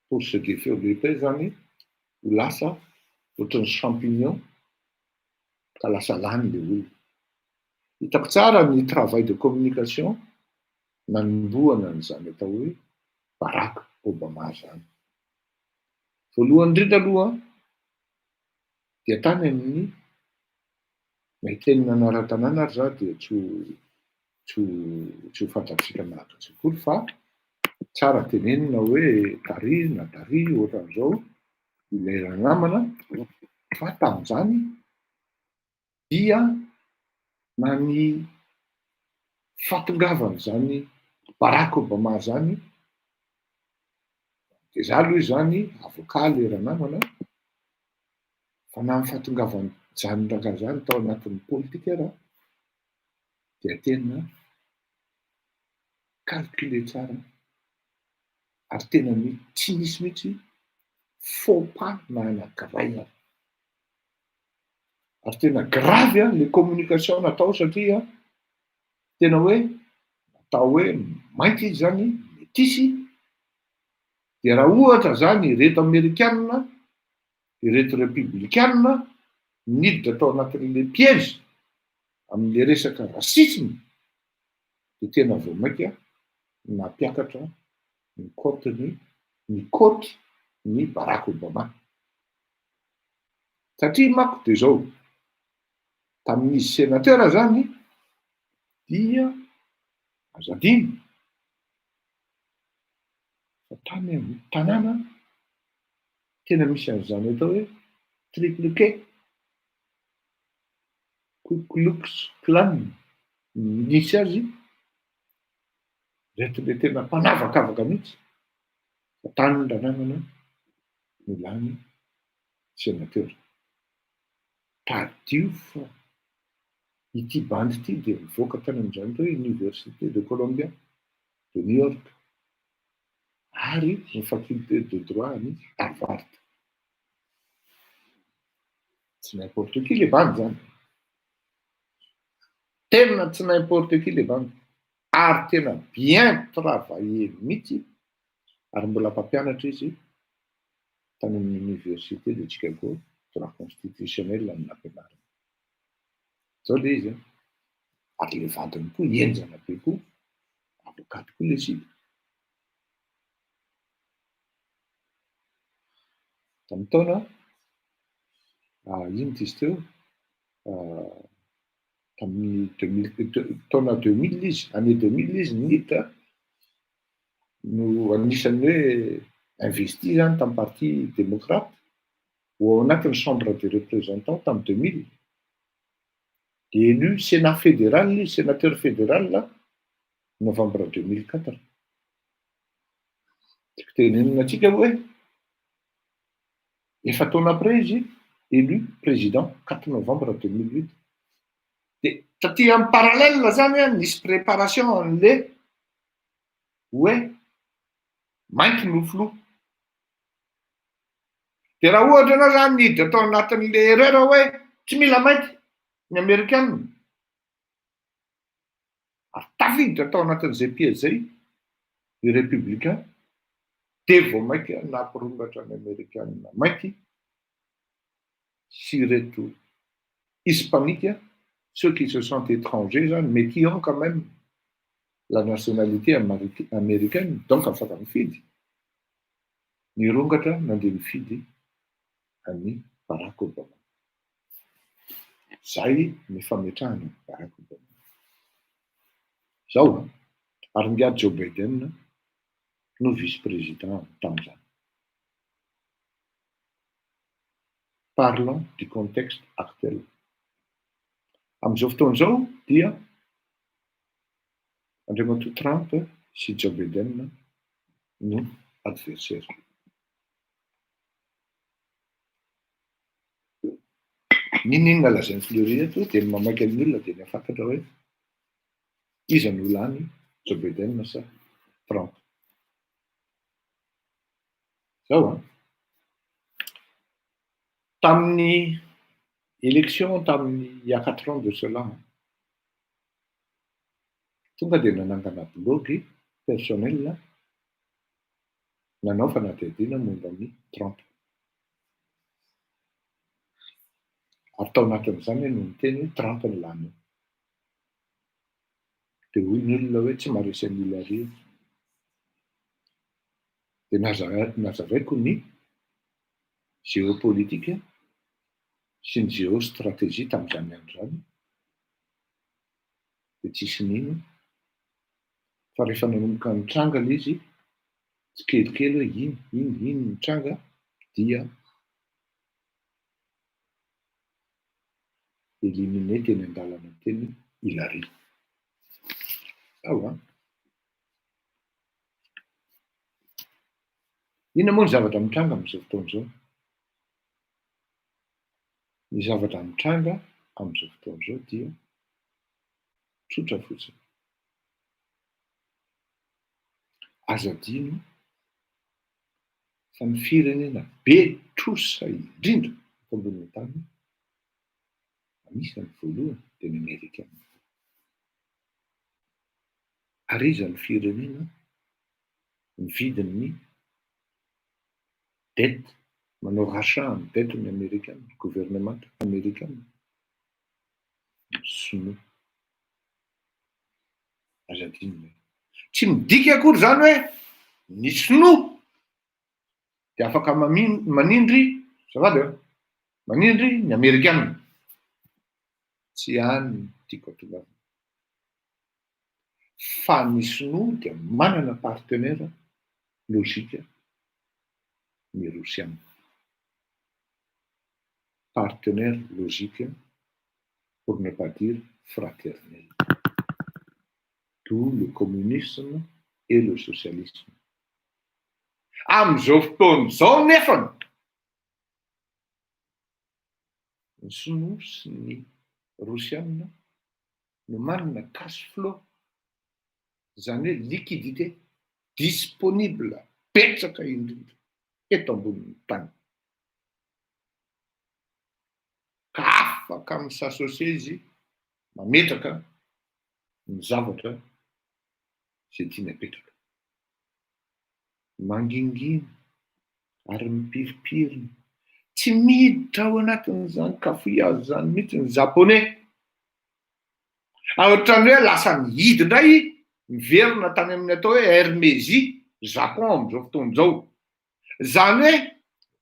pour se développer zany, ho lasa ohatran'ny champignon ka lasa lany le olona. Hitako tsara ny travail de communication nanombohana an'izany atao hoe Barack Obama zany. Voalohany indrindra aloha dia tany amin'ny nahiteny anaran-tanàna ary za dia tsy ho fantatsika malagasy akory fa tsara tenenina hoe tary na tary ohatran'izao ilay ranamana, fa tamin'izany dia na ny fahatongavan'izany Barack Obama zany de za aloha zany avocat le ranamana, fa na ny fahatongavan'izany rangahy zany tao anatin'ny politika raha dia tena calculé tsara ary tena tsy nisy mihitsy faux pas na anankiray ary, ary tena grave le communication natao satria Tena hoe atao hoe mainty izy zany, metisy, de raha ohatra zany ireto Amerikanina, ireto repoblikana niditra atao anatin'le piège am'le resaka racisme, de tena vao mainka nampiakatra ny cote-ny, ny cote-ny Barack Obama. Satria manko de zao, tamin'izy sénateur zany dia azadiny fa tany amy tanàna tena misy an'izany atao hoe triple K, Ku Klux Klan, nisy azy reto le tena mpanavakavaka mihitsy, fa tany ranamana no lany sénateur. Tadio fa ity bandy ity de mivoaka tany am'izany atao hoe Université de Columbia de New York ary ny faculté de droit any Harvard. Tsy n'importe qui le bandy zany, tena tsy n'importe qui le bandy, ary tena bien travaillé mihitsy, ary mbola mpampianatra izy tany amin'ny Université de Chicago, droit constitutionnel ny nampianariny zao le izy a. Ary le vadiny koa enjana be koa, avocat koa le sipa. Tamy taona ino ty izy teo, tamin'ny 2000, taona 2000 izy, année 2000 izy niditra no anisan'ny hoe investi zany tamy parti démocrate ho ao anatin'ny chambre des représentants tamy 2000, de élu sénat fédéral izy, sénateur fédéral, novembre 2004. Tiako tenenina atsika hoe efa taona après izy élu président 4 novembre 2008. De taty amy parallèle zany a, nisy préparation an'le hoe mainty no filoha. De raha ohatra anao zany niditra atao anatin'le erreur hoe tsy mila mainty ny Amerikanina, ary tafiditra atao anatin'izay piège zay ny républicain, de vao mainka nampirongatra ny Amerikanina mainty sy reto hispanique, ceux qui se sentent étrangers zany mais qui ont quand même la nationalité américaine, donc afaka mifidy, nirongatra nandeha mifidy any Barack Obama. Zay ny fametrahana Barack Obama zao, ary nga Joe Biden no vice président tam'izany. Parlons du contexte actuel. Am'izao fotoana zao dia Andriamatoa Trump sy Joe Biden no adversaire. N'inon'inona lazain'ny Fleury eto de ny mamaky amin'ny olona de ny afantatra hoe iza no lany, Joe Biden sa Trump. Zao a, tamin'ny élection tamin'ny il y a 4 ans de cela, tonga de nanangana blog personnel nanao fanadihadiana momba ny Trump, ary tao anatin'izany no niteny hoe Trump ny lany io. De hoy ny olona hoe tsy maharesy an'i Hillary io. De nazavaiko ny géopolitique sy ny géostratégie tamin'izany andro zany, de tsisy nino, fa rehefa nanomboka nitranga le izy tsikelikely hoe ino ino ino nitranga, dia éliminé teny an-dalana teny Hillary. Ao a. Inona moa ny zavatra mitranga am'izao fotoana izao? Ny zavatra mitranga am'izao fotoana izao dia tsotra fotsiny. Aza adino fa ny firenena be trosa indrindra eto ambonin'ny tany, anisan'ny voalohany, dia ny Amerikana. Ary iza ny firenena mividy ny dette, manao rachat ny dette ny amerikana, gouvernement amerikana? Ny sinoa. Aza adino zay. Tsy midika akory zany hoe ny sinoa de afaka manindry, azafady a, manindry ny amerikana. Tsy any no tiako atongavana. Fa ny sinoa dia manana partenaire logique ny rosiana. Partenaire logique pour ne pas dire fraternel. D'où le communisme et le socialisme. Amin'izao fotoana izao nefany, ny sinoa sy ny rosiana no manana cash flow, izany hoe liquidité disponible betsaka indrindra eto ambonin'ny tany. Ka afaka mi-s'associer izy mametraka ny zavatra izay tiany apetraka. Mangingina ary mipirimpirina, tsy miditra ao anatin'izany cafouillage izany mihitsy ny japonais. Ary ohatran'ny hoe lasa nihidy indray miverina tany amin'ny atao hoe Air Meiji, Japon amin'izao fotoana izao. Izany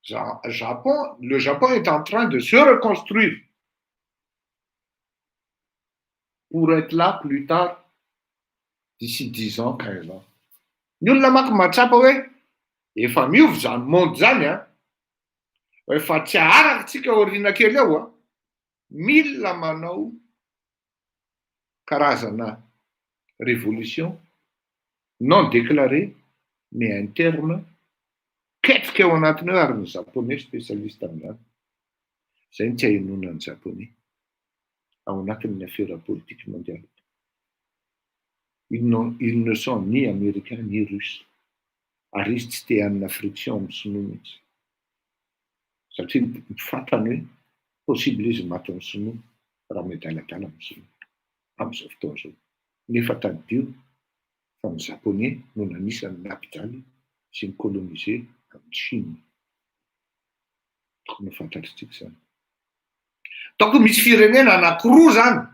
hoe Japon, le Japon est en train de se reconstruire pour être là plus tard d'ici 10 ans, 15 ans. Ny olona manko mahatsapa hoe efa miova zany monde zany a, efa tsy aharaka tsika aoriana kely ao a, mila manao karazana révolution non déclarée mais interne ketrika ao anatiny eo, ary ny japonais spécialiste amin'izany. Zay ny tsy ahenoana ny japonais ao anatin'ny affaire politique mondiale. Ils ne sont ni américains ni russes. Ary izy tsy te hanana friction amin'ny sinoa mihitsy. Satria fantany hoe possible izy matin'ny sinoa raha miadaladala amin'ny sinoa amin'izao fotoana izao. Nefa tadidio fa ny japonais no nanisany nampijaly sy ny colonisé amin'ny Chine. Tokony ho fantatritsika zany. Ataoko misy firenena anankiroa zany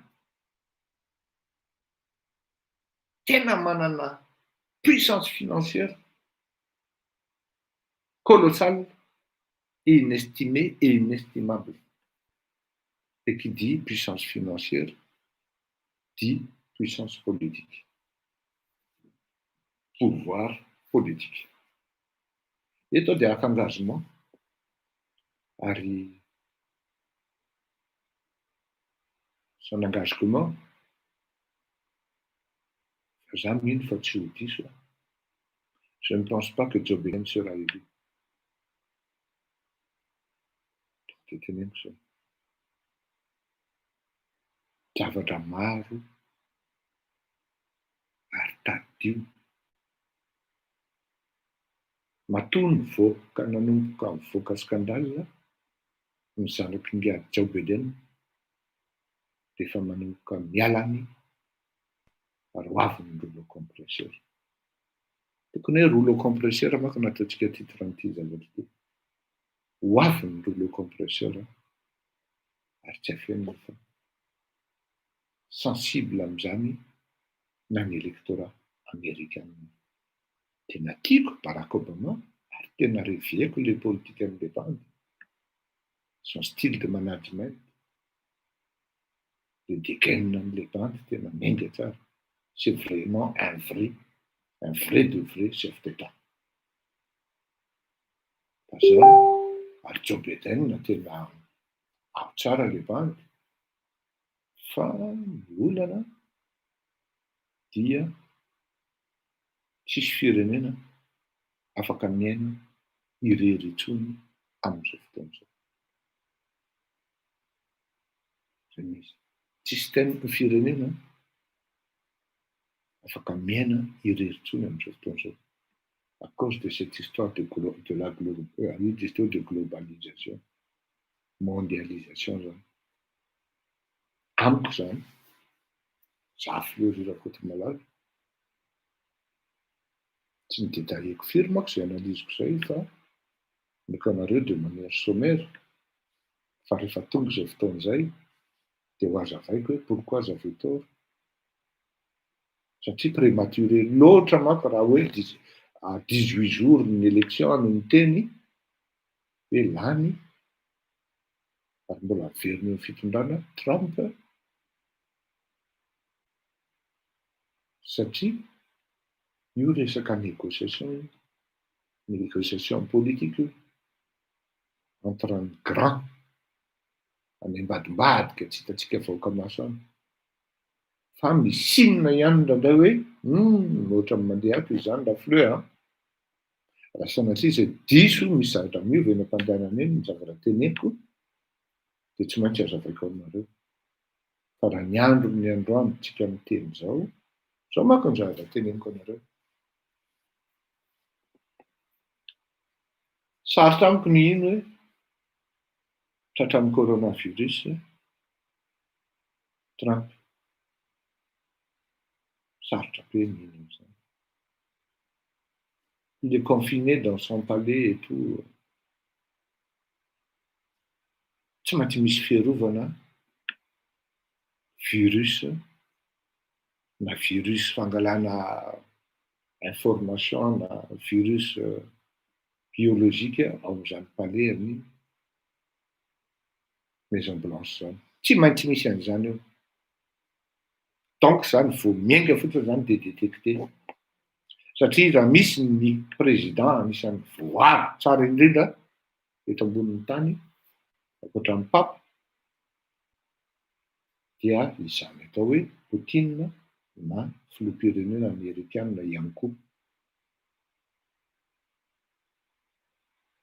tena manana puissance financière colossale, inestimée et inestimable. Et qui dit puissance financière dit puissance politique, pouvoir politique. Eto dia haka engagement ary son engagement fa za mino fa tsy ho diso aho. Je ne pense pas que Joe Biden sera élu. De teneniko zay. Zavatra maro ary tadidio. Matoa nivoaka nanomboka nivoaka scandale ny zanak'ingahy Joe Biden dia efa manomboka miala any ary ho avy ny rouleau compresseur. Tokony hoe rouleau compresseur manko no ataontsika titre an'ity zavatra ity. Ho avy ny rouleau compresseur ary tsy afenina fa sensible amin'izany na ny électorat amerikana. Tena tiako Barack Obama ary tena rêveko le politique an'le bandy. Son style de management, le dégaine an'le bandy tena miainga tsara. C'est vraiment un vrai de vrai chef d'État. Fa zao ary Joe Biden tena ao tsara le bandy, fa ny olana dia tsisy firenena afaka miaina irery intsony amin'izao fotoana izao. Zay mihitsy. Tsisy tena firenena afaka miaina irery intsony amin'izao fotoana izao. À cause de cette histoire de la histoire de globalisation, mondialisation zany. Amiko zany, za Fleury Rakotomalala. Tsy ni-détailleko firy manko izay analyse-ko izay fa omeko anareo de manière sommaire, fa rehefa tonga izay fotoana izay de ho hazavaiko hoe pourquoi j'avais tort, satria prématuré loatra manko raha hoe à 18 jours ny élection no miteny hoe lany ary mbola averina eo fitondrana Trump, satria io resaka négociation io, négociation politique io entre ny grand any ambadimbadika tsy hitantsika vahoaka maso any, fa misy signe ihany indraindray hoe ohatran'ny mandeha ato izany Rafleu an, raha sanatria izay diso misy zavatra miova eny am-pandehanana eny ny zavatra teneniko de tsy maintsy hazavaiko aminareo. Fa raha ny andron'ny androany tsika miteny zao, zao manko ny zavatra teneniko anareo. Sarotra amiko ny hino hoe tratran'ny coronavirus Trump. Sarotra be ny hino an'izany. Il est confiné dans son palais et tout. Tsy maintsy misy fiarovana virus na virus fangalana information na virus biologique ao amin'izany palais amin'ny Maison Blanche zany. Tsy maintsy misy an'izany eo. Donc zany vao miainga fotsiny zany de détecté. Satria raha misy ny président anisan'ny voaro tsara indrindra eto ambonin'ny tany, ankoatra ny pape, dia izany atao hoe Poutine na filoham-pirenena amerikana ihany koa.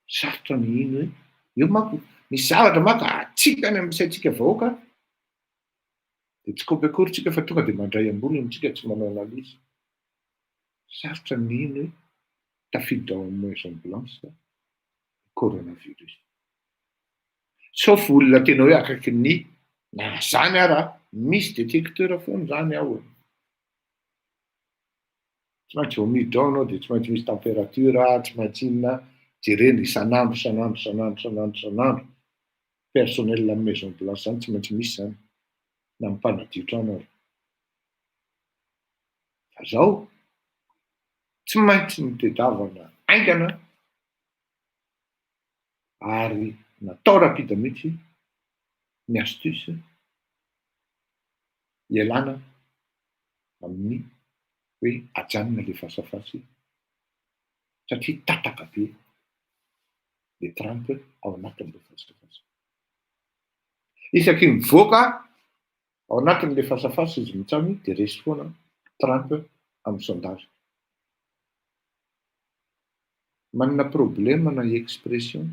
Sarotra ny hino hoe eo manko misy zavatra manko atsipy any amin'ny saintsika vahoaka dia tsy kaopy akory tsika fa tonga dia mandray am-bolony tsika tsy manao analyse. Sarotra ny hino hoe tafiditra ao amin'ny Maison Blanche ny coronavirus. Sauf olona tena hoe akaikin'ny na zany ara misy détecteur foana zany ao e. Tsy maintsy vao miditra ao anao dia tsy maintsy misy température, tsy maintsy inona, jerena isan'andro isan'andro isan'andro isan'andro isan'andro. Personnel amin'ny Maison Blanche zany tsy maintsy misy zany, na ny mpanadio trano ary. Fa zao, tsy maintsy nitedavana haingana ary natao rapide mihitsy ny astuce ialana amin'ny hoe ajanona le face à face satria tataka be le Trump ao anatin'le face à face. Isaky ny mivoaka ao anatin'le face à face izy mitsamy de resy foana Trump amin'ny sondage. Manana problème na expression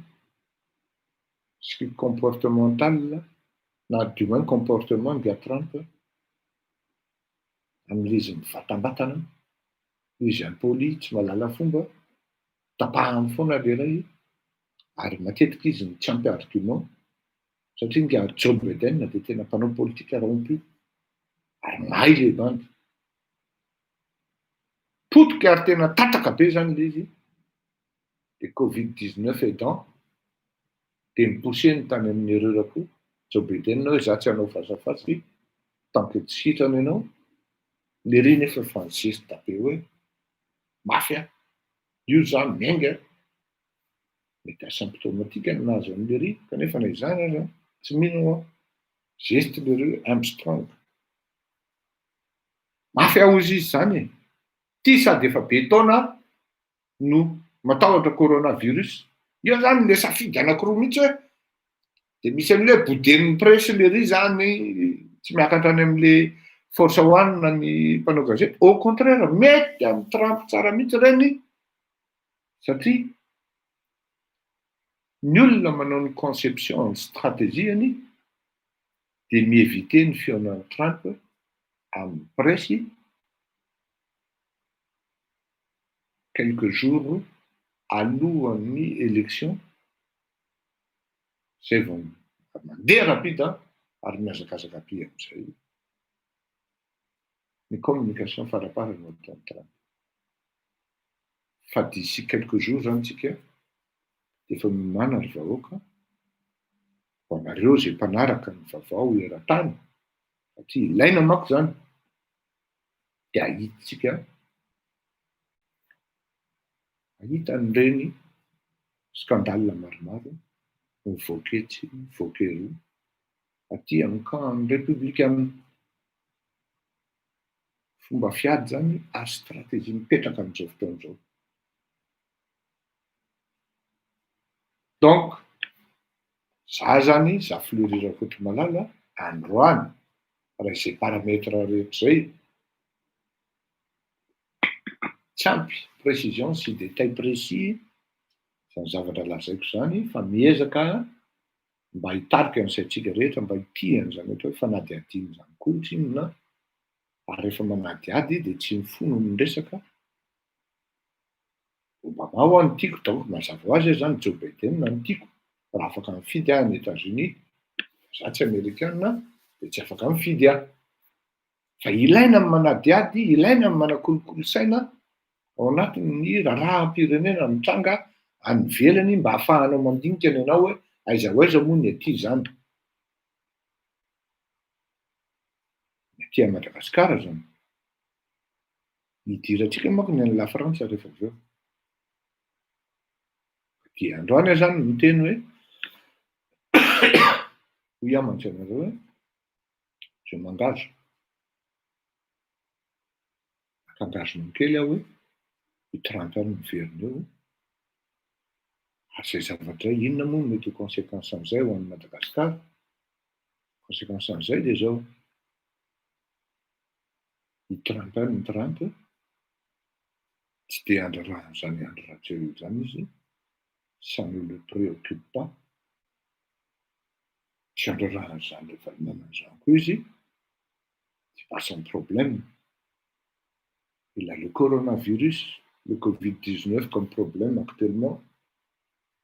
sy comportemental na du moins comportement nga Trump amin'ilay izy mivatambatana, izy impoli, tsy mahalala fomba, tapahany foana le ray ary matetika izy no tsy ampy argument satria nga Joe Biden dia tena mpanao politika rompu ary mahay le bandy. Potika ary tena tataka be zany le izy de covid 19 aidant de ni-pousser-ny tany amin'ny erreur koa Joe Biden hoe za tsy hanao face à face tant que tsy sitrana ianao, lery nefa efa ni-geste be hoe mafy an, io za miainga, mety asymptomatique ny nahazo an'i lery kanefa na izany aza tsy mino aho, geste lery hoe I'm strong, mafy aho hozy izy zany e, ty sady efa be taona no matahotra coronavirus. Io zany le safidy anakiroa mihitsy hoe de misy an'le hoe boden'ny presse le ry zany tsy miakatra any am'le Force One na ny mpanao gazety. Au contraire, mety amy Trump tsara mihitsy reny satria ny olona manao ny conception ny stratégie-ny de mi-éviter ny fihaonan'i Trump amin'ny presse quelques jours alohan'ny élection zay vao mandeha rapide ary mihazakazaka be am'izay ny communication faraparany ataon'i Trump. Fa d'ici quelques jours zany tsika de efa miomana, ry vahoaka, ho anareo zay mpanaraka ny vaovao eran-tany, satria ilaina manko zany, de ahititsika ahita an'ireny scandale maromaro mivoaka etsy, mivoaka eroa aty amy camp républicain. Fomba fiady zany ary stratégie mipetraka am'izao fotoana zao. Donc za zany, za Fleury Rakotomalala, androany, raha izay paramètre rehetra zay tsy ampy précision sy détail précis zany zavatra lazaiko zany, fa miezaka mba hitarika ny saintsika rehetra mba hitian'zany atao hoe fanadihadiana zany koa tsinona. Ary rehefa manadihady de tsy mifono ny resaka. Obama ho any tiako, donc mazava ho azy zany Joe Biden no tiako raha afaka mifidy aho any États-Unis. Za tsy amerikana de tsy afaka mifidy aho, fa ilaina ny manadihady, ilaina ny manakolokolo saina ao anatin'ny raharaham-pirenena mitranga any ivelany, mba ahafahanao mandinika ny anao hoe aiza ho aiza moa ny aty zany, ny aty a Madagasikara zany. Nidirantsika manko ny any La Frantsa rehefa avy eo. De androany aho zany miteny hoe, hoy aho mantsy anareo hoe je m'engage, maka engagement kely aho hoe i Trump any miverina eo, ary zay zavatra inona moa mety ho conséquence am'izay ho an'i Madagasikara? Conséquence an'izay de zao: i Trump any, ny Trump tsy de andrarahan'zany Andry Rajoelina zany izy, ça ne le préoccupe pas. Tsy andrarahan'zany Ravalomanana zany koa izy, c'est pas son problème. Il a le coronavirus, le Covid-19 comme problème actuellement,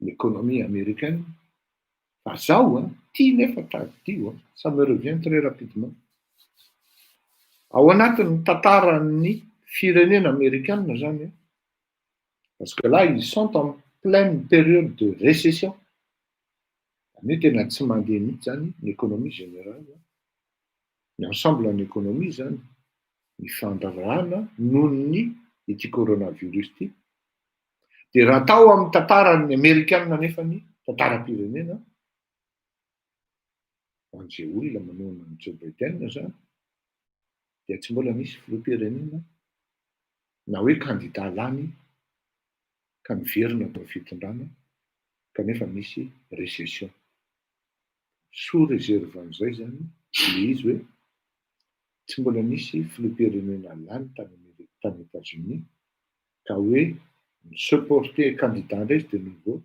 l'économie américaine. Fa zao a tia nefa tadidio a, ça me revient très rapidement. Ao anatin'ny tantaran'ny firenena amerikana zany, parce que là ils sont en pleine période de récession, zany hoe tena tsy mandeha mihitsy zany ny économie générale, ny ensemble ny économie zany, ny fandrarana noho ny ity coronavirus ty. De raha atao amy tantaran'ny amerikana nefany tantaram-pirenena, ho an'izay olona manohana ny Joe Biden zany, dia tsy mbola misy filoham-pirenena na hoe candidat lany ka miverina atao fitondrana kanefa misy récession. Sous réserve an'izay zany le izy hoe tsy mbola misy filoham-pirenena lany tany États-Unis ka hoe se porter candidat indray izy de nouveau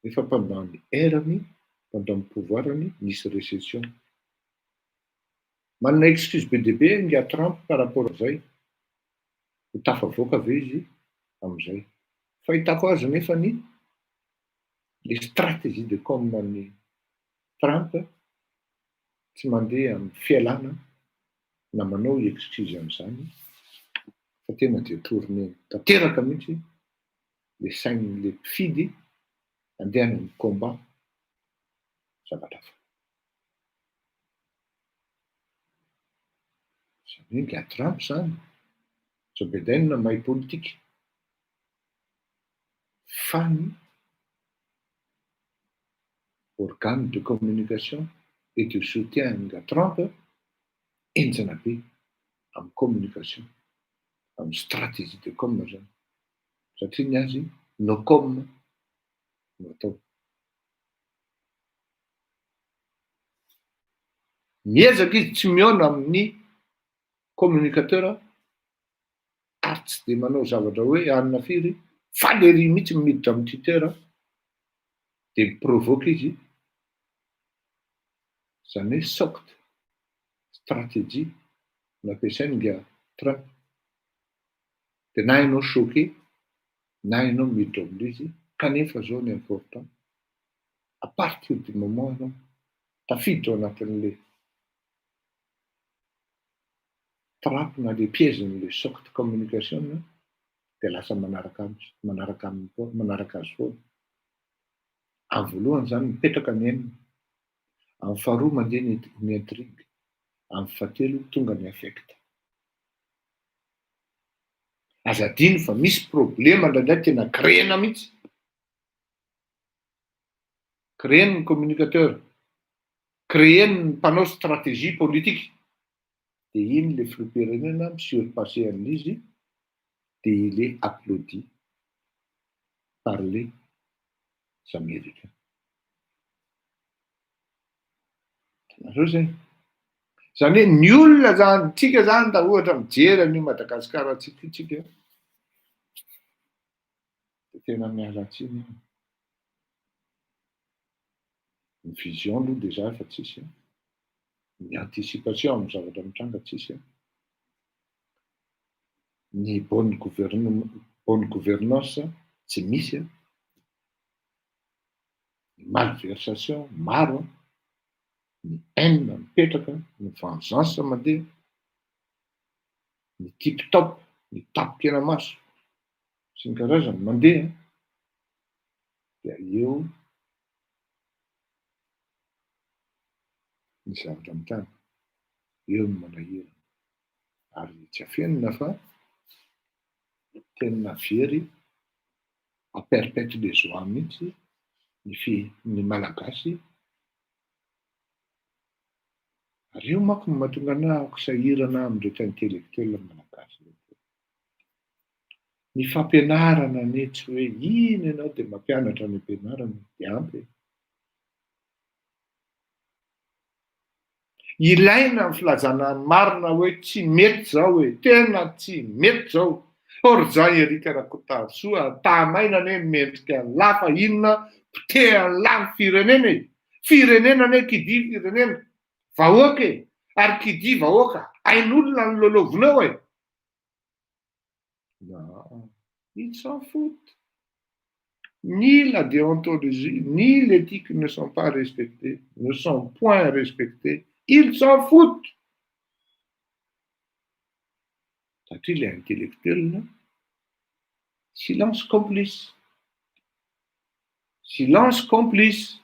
nefa pendant ny ère-ny, pendant ny pouvoir-ny nisy récession. Manana excuse be dia be nga Trump par rapport am'izay. Ho tafavoaka ve izy am'izay? Fahitako azy nefany, le stratégie de com ny Trump tsy mandeha amy fialana na manao excuse am'izany, fa tena détourné tanteraka mihitsy le sain'le mpifidy andehana amy combat zavatra hafa. Zany hoe nga Trump zany, Joe Biden mahay politika, fa ny organe de communication et de soutien nga Trump enjana be amy communication, amy stratégie de com zany, satria ny azy no com no atao. Miezaka izy tsy mihaona amin'ny communicateur ary tsy de manao zavatra hoe anina firy, faly ery mihitsy miditra amy Twitter de mi-provoque izy. Zany hoe soft stratégie nampiasainy nga Trump. De na ianao choqué na ianao miditra am'le izy, kanefa zao ny important, à partir du moment ianao tafiditra ao anatin'le trappe na le piège-n'le soft communication. Dia lasa manaraka azy, manaraka aminy foana, manaraka azy foana. Amin'ny voalohany izany mipetraka ny haine, amin'ny faharoa mandeha ny ny intrigue, amin'ny fahatelo tonga ny affect. Aza adino fa misy problema indraindray tena créena mihitsy. Créen-ny communicateur, créen-ny mpanao stratégie politique. Dia iny le filoham-pirenena mi-surpasser an'izy dia il est applaudi par les Américains. Hitanareo zay? Zany hoe ny olona zany, tsika zany raha ohatra mijery an'io Madagasikara antsika io tsika, dia tena miala tsiny aho. Ny vision aloha déjà efa tsisy an, ny anticipation amin'ny zavatra mitranga tsisy an, ny bonne gouverne- bonne gouvernance tsy misy an, ny malversation maro an, ny haine mipetraka, ny vengeance mandeha, ny tip top, ny tapon-kenamaso sy ny karazany mandeha dia eo ny zavatra mitranga, eo ny manahirana ary tsy afenina fa tena very à perpète les joies mihitsy ny fi ny Malagasy ary eo manko no mahatonga anah sahirana amin'ireto intellectuel malagasy ireto. Ny fampianarana anie tsy hoe iny ianao dia mampianatra any am-pianarana dia ampy e. Ilaina ny filazana ny marina hoe tsy mety zao e, tena tsy mety zao. Or Jean Eric Rakotoarisoa tahamaina anie mendrika an'lah fa inona potehan'lah ny firenena e! Firenena anie qui dit firenena vahoaka e! Ary qui dit vahoaka ain'olona no lolovinao e! Non, ils s'en foutent. Ni la déontologie, ni l'éthique ne sont pas respectées, ne sont point respectées. Ils s'en foutent. Satria ilay intellectuel, silence complice. Silence complice.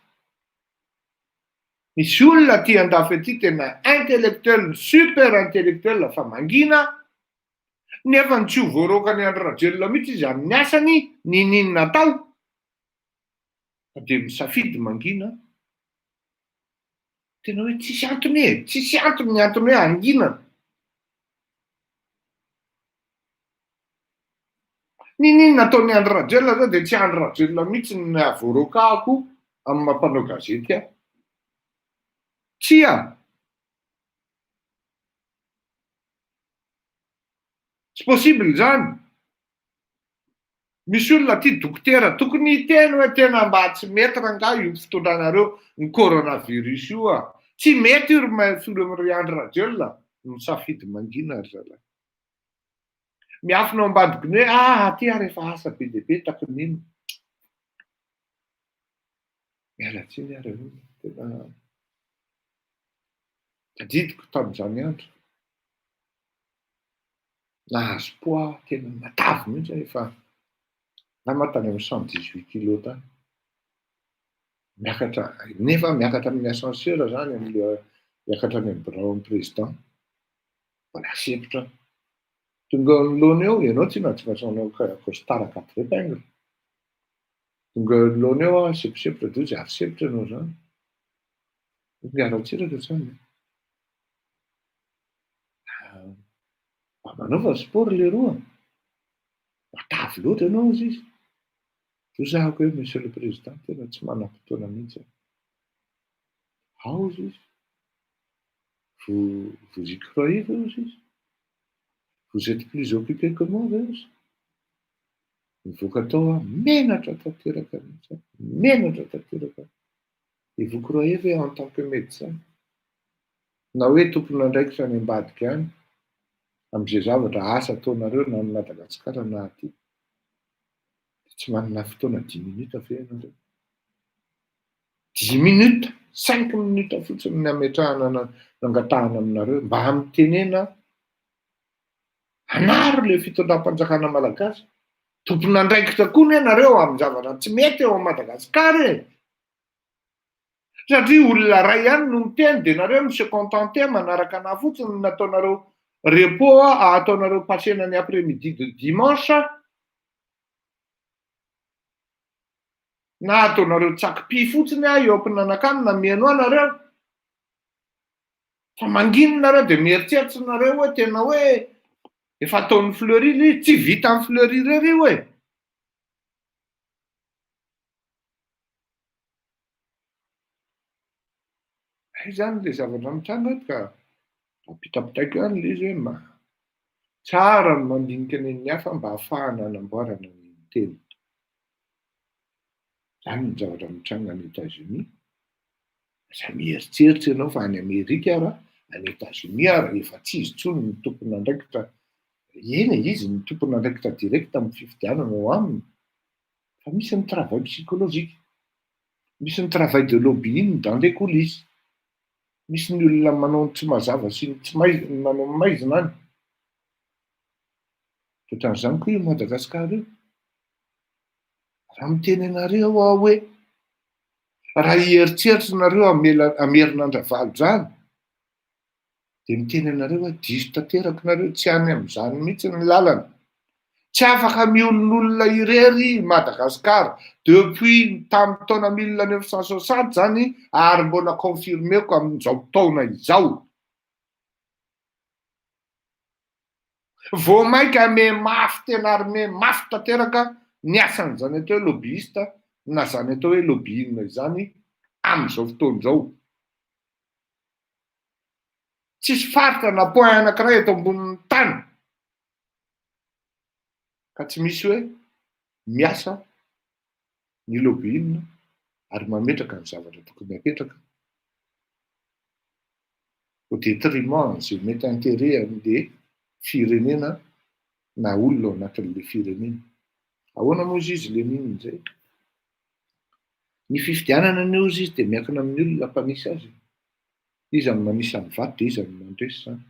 Misy olona aty andafy aty tena intellectuel, super intellectuel fa mangina Nefa ny tsy ho voaroakan'i Andry Rajoelina mihitsy izy amin'ny asany niniana atao fa dia misafidy mangina. Tena hoe tsisy antony e, tsisy antony ny antony hoe hanginana. Niniana ataon'i Andry Rajoelina zao dia tsy Andry Rajoelina mihitsy no nahavoaroaka ahako amin'ny maha mpanao gazety ahy. Tsia. Tsy possible izany. Misy olona aty dokotera tokony hiteny hoe tena mba tsy mety rangahy io fitondranareo ny coronavirus io a. Tsy mety io ry filoha ry Andry Rajoelina. Misafidy mangina ry zalahy. Miafina ao ambadiky ny hoe ah aty ary efa asa be dia be takon'ino. Miala tsiny ary aloha tena tadidiko tamin'izany andro. Nahazo poids tena matavy mihitsy aho efa angamba tany amin'ny 118 kilos tany. Miakatra nefa miakatra amin'ny ascenseur zany amin'le miakatra any amin'ny birao amin'ny président. Mbola sempotra aho. Tonga eo anoloana eo, ianao tsinona tsy maintsy manao costard à quatre épingles. Tonga eo anoloana eo aho semposempotra dia hoy izy ary sempotra ianao zany. Miala tsiraka zany e. Mba manaova sport leroa a! Matavy loatra ianao hozy izy. Hoy za hoe monsieur le président tena tsy manam-potoana mihitsy aho. Ao hozy izy. Vous vous y croyez ve hozy izy? Vous êtes plus occupé que moi ve hozy? Nivoaka tao aho, menatra tanteraka mihitsy aho, menatra tanteraka. Et vous croyez ve en tant que médecin na hoe tompon'andraikitra any ambadika any amin'izay zavatra asa ataonareo na any Madagasikara na aty dia tsy manana fotoana dix minutes ve ianareo? Dix minutes, cinq minutes fotsiny ny ametrahana nangatahana aminareo mba hamitenena hanaro le fitondram-panjakana malagasy. Tompon'andraikitra koa ne nareo amin'ny zavatra tsy mety eo amin'i Madagasikara e! Satria olona ray ihany no miteny de nareo mi-se contenter manaraka anah fotsiny ny ataonareo repos ataonareo passer-na ny après midi de dimanche na ataonareo tsaky-py fotsiny aho eo am-pinanakanina mihaino ahy nareo. Fa mangina nareo de mieritreritra nareo hoe tena hoe efa ataon'i Fleury le izy, tsy vitan'i Fleury irery io e! Hay zany le zavatra mitranga eto ka, ampitapitaiko ihany le izy hoe mba tsara ny mandinika ny an'ny hafa mba ahafahana hanamboarana ny tena. Zany ny zavatra mitranga any Etats-Unis. Aza mieritreritra ianao fa any Amerika ara, any Etats-Unis ara efa tsy izy intsony no tompon'andraikitra, eny e, izy no tompon'andraikitra direct amin'ny fifidianana ao aminy, fa misy ny travail psychologique, misy ny travail de lobbying dans les coulisses, misy ny olona manao ny tsy mazava sy ny tsy maizina, manao ny maizina any. Ohatran'izany koa io Madagasikara io. Raha miteny anareo aho hoe raha hieritreritra nareo hamela hamerina an-dRavalo zany de miteny anareo hoe diso tanteraka nareo, tsy any am'zany mihitsy ny lalana. Tsy afaka miolonolona irery i Madagasikara depuis tamin'ny taona 1960 zany ary mbola confirmeko amin'izao taona izao. Vao mainka me mafy tena ary me mafy tanteraka ny asan'izany atao hoe lobbyiste na izany atao hoe lobbying izany amin'izao fotoana izao. Tsisy faritra na point anankiray eto ambonin'ny tany ka tsy misy hoe miasa ny lobbying ary mametraka ny zavatra tokony hapetraka au détriment an'izay mety intérêt an'le firenena na olona ao anatin'le firenena. Ahoana moa izy izy Lénine izay? Ny fifidianana anie hozy izy dia miankina amin'ny olona mpanisa azy. Iza no manisa ny vato dia iza no mandresy izany.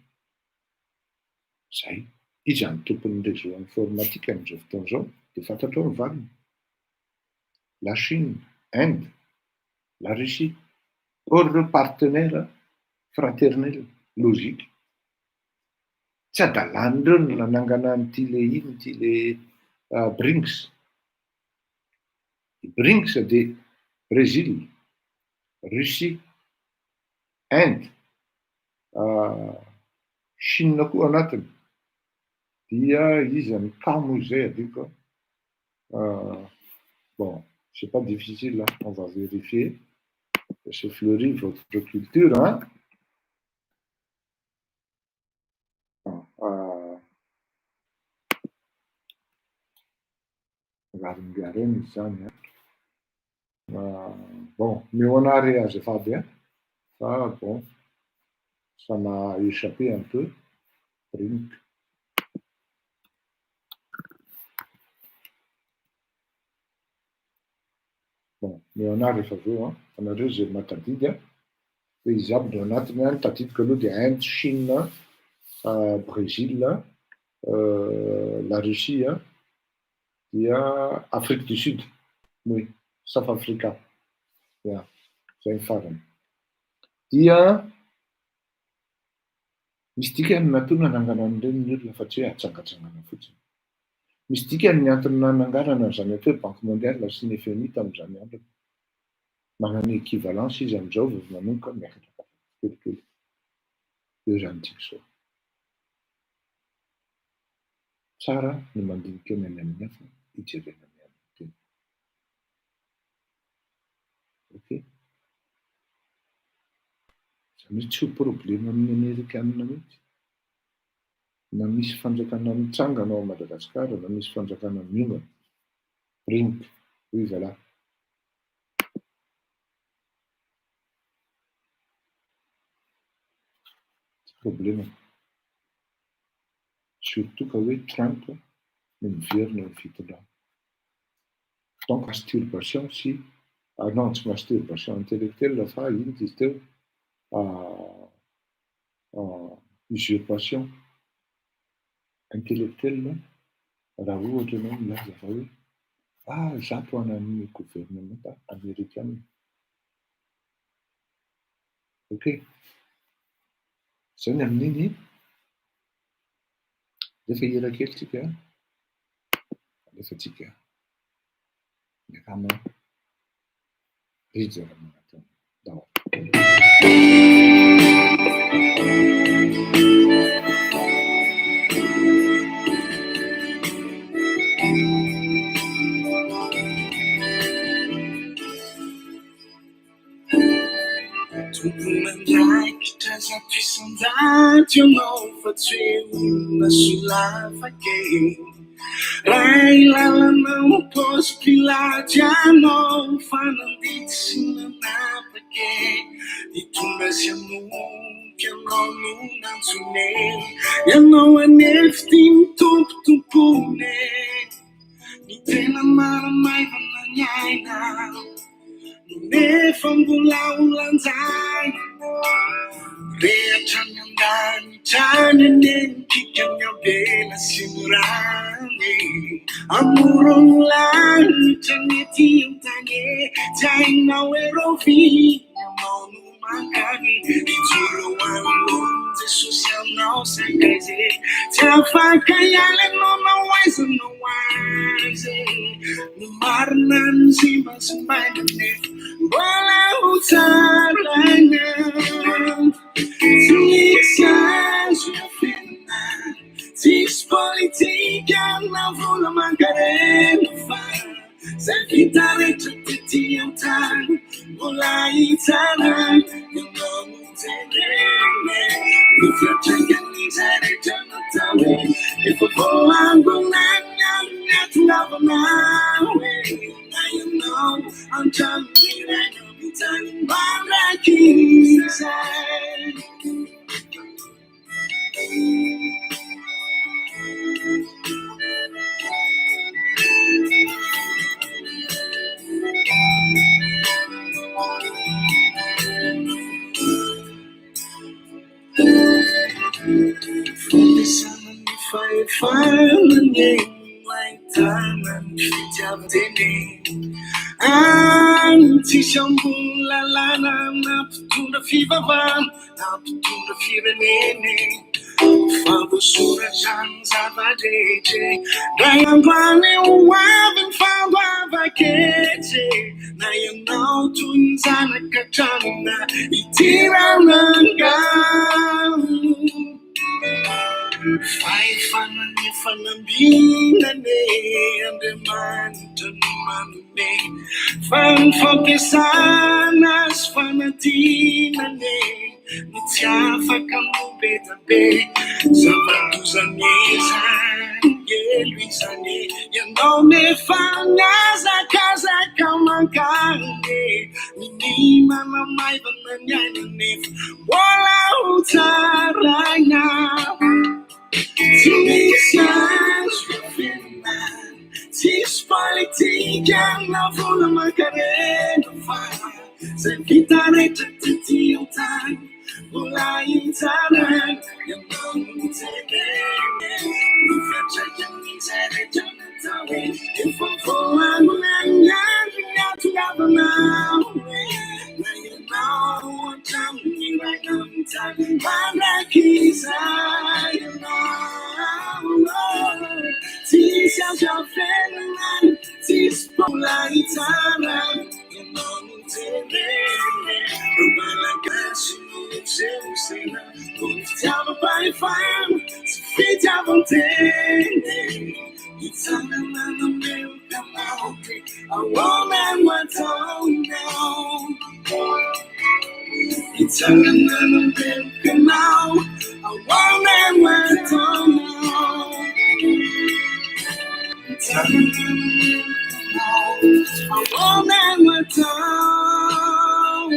Zay. Iza no tompon'ny réseau informatique amin'izao fotoana izao dia fantatrao ny valiny. La Chine, Inde, la Russie. Or ireo partenaires fraternels, logique. Tsy adalan'ireo no nanangana an'ity le ino ity le Brinks. I Brinks dia Brésil, Russie, Inde, Chine koa anatiny, dia iza ny K moa izay adinoko an, bon c'est pas difficile hein, on va vérifier, Monsieur Fleury votre culture hein. Raringareny izany an. Bon, omeo anah re azafady an, fa bon, ça m'a échappé un peu, Brink. Bon, omeo anah rehefa avy eo an, anareo izay mahatadidy an, hoe iza aby no anatiny an, ny tadidiko aloha dia Inde, Chine, Brésil, la Russie an, dia Afrique du Sud, oui, South Africa, ya, zay ny farany. Dia misy dikany natoa nanangana an'ireny ny olona fa tsy hoe atsangatsangana fotsiny. Misy dikany ny antony nananganana an'izany atao hoe Banque mondiale sy ny FMI tamin'izany androny. Manana équivalence izy amin'izao vao manomboka miakatra tsikelikely. Eo izany tsika izao. Tsara ny mandinika ny any amin'ny hafa hijerena ny an'ny tena. Ok. Izany hoe tsy ho problema amin'ny Amerikanina mihitsy. Na misy fanjakana mitsangana ao Madagasikara na misy fanjakana miongana. Brink, oui voilà. Tsy problema. Surtout ka hoe Trump no miverina eo amin'ny fitondrana. Donc masturbation sy, non tsy masturbation intellectuelle fa inona izy teo, usurpation intellectuelle. Raha ohatra ianao milaza fa hoe ah izaho tohanan'ny governemanta amerikana. Ok. Izay ny amin'iny. Alefa hira kely tsika. Alefa tsika. Ny akama Rija Ramanantena. Ndao. Tompon'andraikitra 100% ianao fa tsy hoe olona solafaka e. Ray lalana ho paosy pilaty ianao fa nandidy sy nanapaka e. Hitondra sy hanompo ianao no nantsoina e. Ianao anefa tian'ny Tompo tompoina e. Ny tena manamaivana ny aina. Nefa mbola ho lanjaina Rehatra any an-danitra any anie ny kikan'ny Abela sy ny rany Amoron'ny lanitra ny ety an-tany e Tsy hainao hoe rahoviana ianao no mankany Hijoro eo anoloan'i Jesosy ianao sakaiza e Tsy afaka hiala ianao na ho aiza na ho aiza e Ny marina no zimbazimbaina nefa mbola ho tsaraina. Tsy misy azo afenina, tsisy politika na vola aman-karena fa izay vita rehetra tety an-tany mbola hitsaraina. Ianao no jerena, ny fiantraikan'izay rehetra natao e. Efa voangona ny andro niatongavanao e. Na ianao an-trano iray mitany mandrakizay. Fampiasana ny fahefana anie no ahitana ny fitiavan-tena e. Any tsisy ambony lalàna na mpitondra fivavahana na mpitondra firenena e. Fa voasoratra ny zava-drehetra e. Ndray andro any ho avy ny fandoavan-ketra e. Na ianao toy ny zanaka tranona hidirana angano. Fahefana ny fanambinana e, Andriamanitra no manome. Fa ny fampiasana sy fanadinana e, no tsy afaka no be dia be. Zava-doza anie izany, helo izany e. Ianao nefa mihazakazaka mankany e. Minia manamaivana ny aina nefa mbola ho tsaraina. Tsy misy azo afenina, tsisy politika na vola aman-karena fa izay vita rehetra tety an-tany mbola hitsarana. Ianao no jerena, ny fiantraikan'izay rehetra natao e. Efa voaangona ny andro niatongavanao e. Na ianao hatramin'ny iray amin'ny tany mandrakizay ianao. Tsisy azo afenina, tsisy mbola hitsara. Ianao no jerena, ireo Malagasy no miseho Noho ny fitiavam-pahefana sy fitiavan-tena. Hitsangana nameloka anao dia ahoana no ataonao? Hitsangana nameloka anao, ahoana no ataonao? Hitsangana nameloka anao, ahoana no ataonao?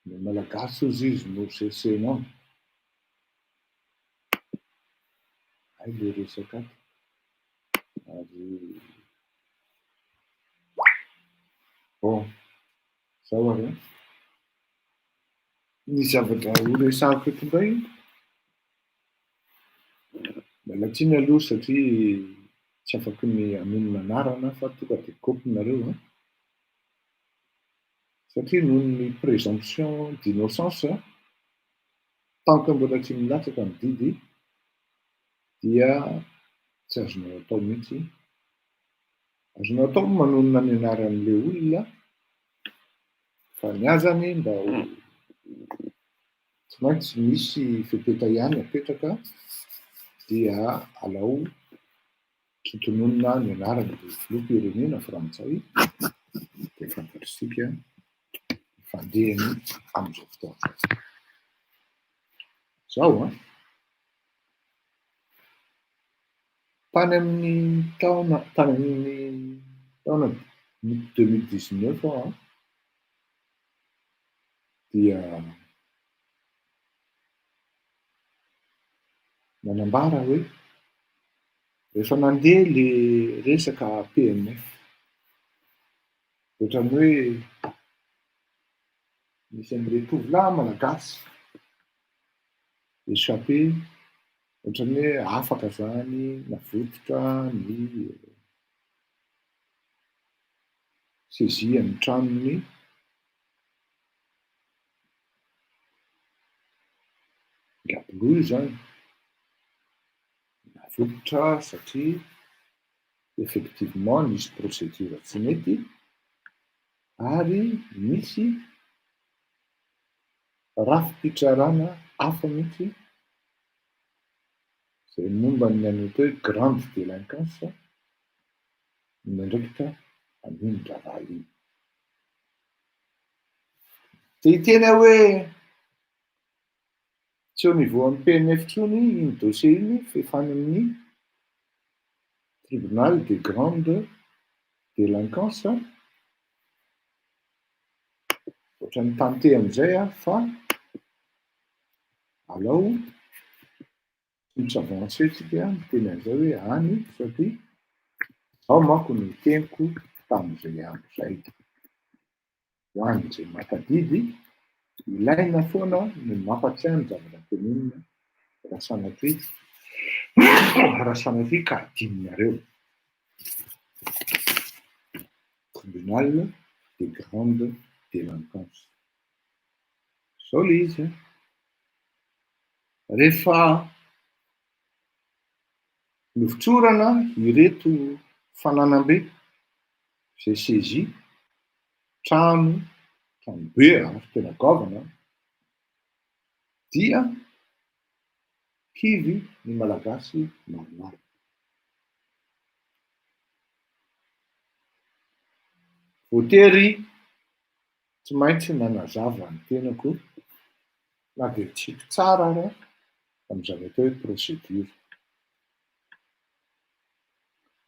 Ny Malagasy hozy izy no sesenao. Hay le resaka ato. Ary. Bon, zao ary an. Ny zavatra ho resahako eto indray, miala tsiny aloha satria tsy afaky ny hanonona anarana fa tonga dia kaopinareo an. Satria noho ny présomption d'innocence, tant que mbola tsy milatsaka ny didy dia tsy azonao atao mihitsy. Azonao atao ny manonona ny anaran'ilay olona fa ny ahy zany mba ho tsy maintsy misy fepetra ihany apetraka dia alao tsy tononina ny anaran'ilay filoham-pirenena frantsay dia fantatr'isika ny fandehany amin'izao fotoana izao. Zao an! Tany amin'ny taona tany amin'ny taona 2019 aho an, dia nanambara hoe rehefa nandeha le resaka PNF, ohatran'ny hoe nisy an'ilay tovolahy malagasy échappé, ohatran'ny hoe afaka zany navototra ny saisie ny tranony. Gabolo io zany, navototra satria effectivement nisy procédure tsy nety ary nisy rafi-pitsarana hafa mihitsy izay momba ny atao hoe grande délinquance no miandraikitra an'iny raharaha iny. Te hiteny aho hoe tsy au niveau an'ny PNF intsony iny dossier iny fa efa any amin'ny tribunal de grande délinquance. Ohatran'ny tante amin'izay aho fa alao tsy mi-s'avancer tsika miteny an'izay hoe any satria izao manko no teniko tamin'izay andro izay. Ho an'izay mahatadidy, ilaina foana ny mampatsiahy ny zavatra tenenina raha sanatria raha sanatria ka adinonareo. Tribunal de grande délinquance. Izao ilay izy an, rehefa nofotsorana ireto fananam-be izay saisie, trano, tranobe ary tena goavana dia kivy ny Malagasy maromaro. Voatery tsy maintsy nanazava ny tenako na dia tsy mpitsara ary aho amin'izany atao hoe procédure.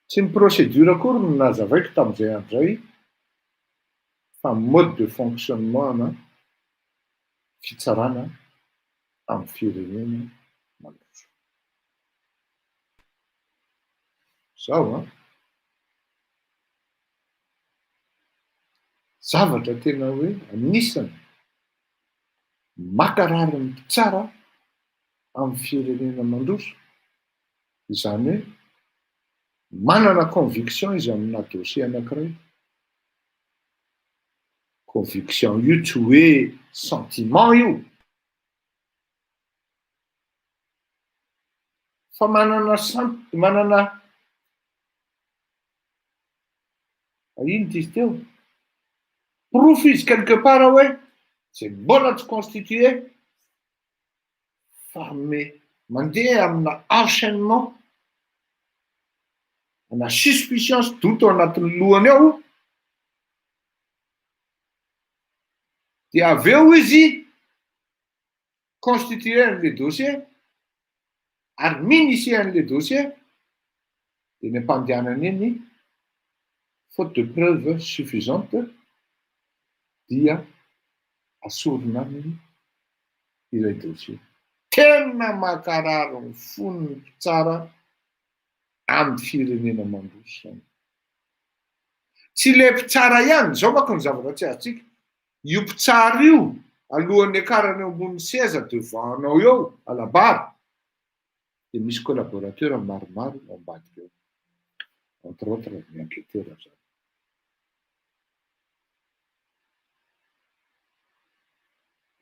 Tsy ny procédure akory no nazavaiko tamin'izay andro izay fa mode de fonctionnement ana fitsarana amin'ny firenena mandroso. Zao an! Zavatra tena hoe anisany mankarary ny mpitsara amin'ny firenena mandroso, izany hoe manana conviction izy amina dossier anankiray, conviction io tsy hoe sentiment io, fa manana sent- manana inona izy teo? Porofo izy quelque part hoe zay mbola tsy constitué fa me mandeha amina enchaînement ana suspicion sy doute ao anatin'ny lohany ao dia avy eo izy constituer an'le dossier ary mi-initier an'le dossier dia ny ampandehanana eny faute de preuve suffisante dia asorina aminy ilay dossier. Tena mankarary ny fon'ny mpitsara amin'ny firenena mandroso izany. Tsy ilay mpitsara ihany, izao manko ny zavatra tsy azontsika, io mpitsara io alohan'ny hiakarany eo ambonin'ny seza devant anao eo à la barre dia misy collaborateur maromaro ao ambadika ao, entre autres ny enquêteur zany.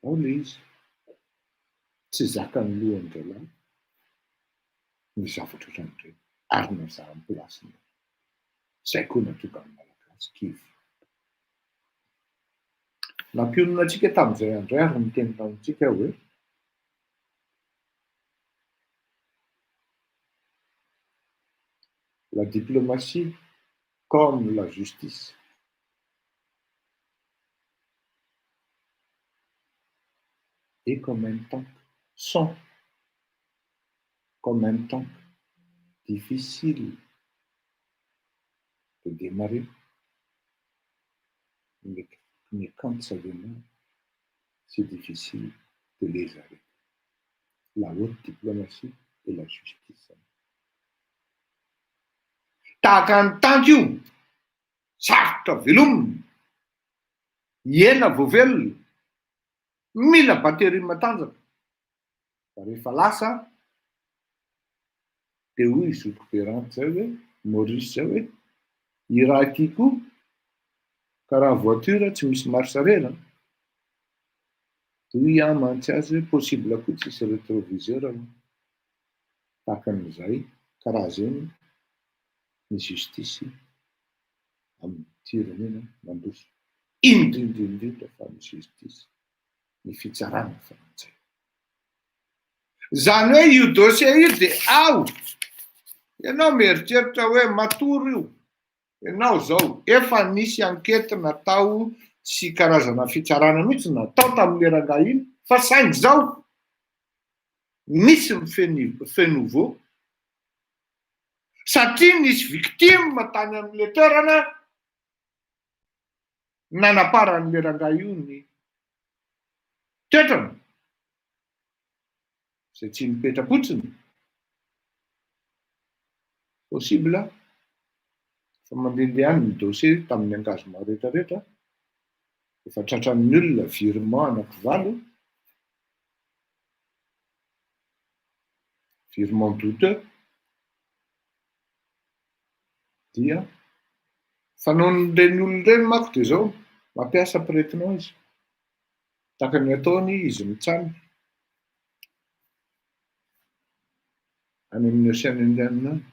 Ao le izy, tsy zakan'ny lohan-dralahy ny zavatra ohatran'ireny ary na za amin'ny place-ny ary. Zay koa nahatonga ny Malagasy kivy. Nampionona antsika tamin'izay andro izay ary niteny tamintsika aho hoe, La diplomatie comme la justice est comme un tank, sont comme un tank difficile de démarrer mais quand ça démarre c'est difficile de les arrêter. La haute diplomatie et la justice. Tahaka ny tanky io, sarotra velomina, ela vao velona, mila batterie matanjaka, fa rehefa lasa dia hoy i zoky Berante zay hoe, Maurice zay hoe, i raha ity koa karaha voiture tsy misy marche arrière an, dia hoy aho mantsy azy hoe possible koa tsisy rétroviseur aloha. Tahaka an'izay karaha zegny ny justice amin'ny firenena mandroso, indrindra indrindra fa ny justice, ny fitsarana frantsay. Zany hoe io dossier io de ao, ianao mieritreritra hoe matory io, ianao zao efa nisy enquete natao sy karazana fitsarana mihitsy natao tamin'le rangahy iny fa saingy zao Nisy ny fait nouveau satria nisy victime tany amin'ilay toerana nanaparan'ilay rangahy io ny toetrany izay tsy mipetra-potsiny. Possible fa mandehandeha any ny dossier tamin'ny engagement rehetra rehetra, efa tratran'ny olona virement anankivalo. Virement douteux dia fanaon'ireny olona ireny manko dia izao, mampiasa prête-nom izy, tahaka ny ataony izy mitsam any amin'ny Ocean Indian any,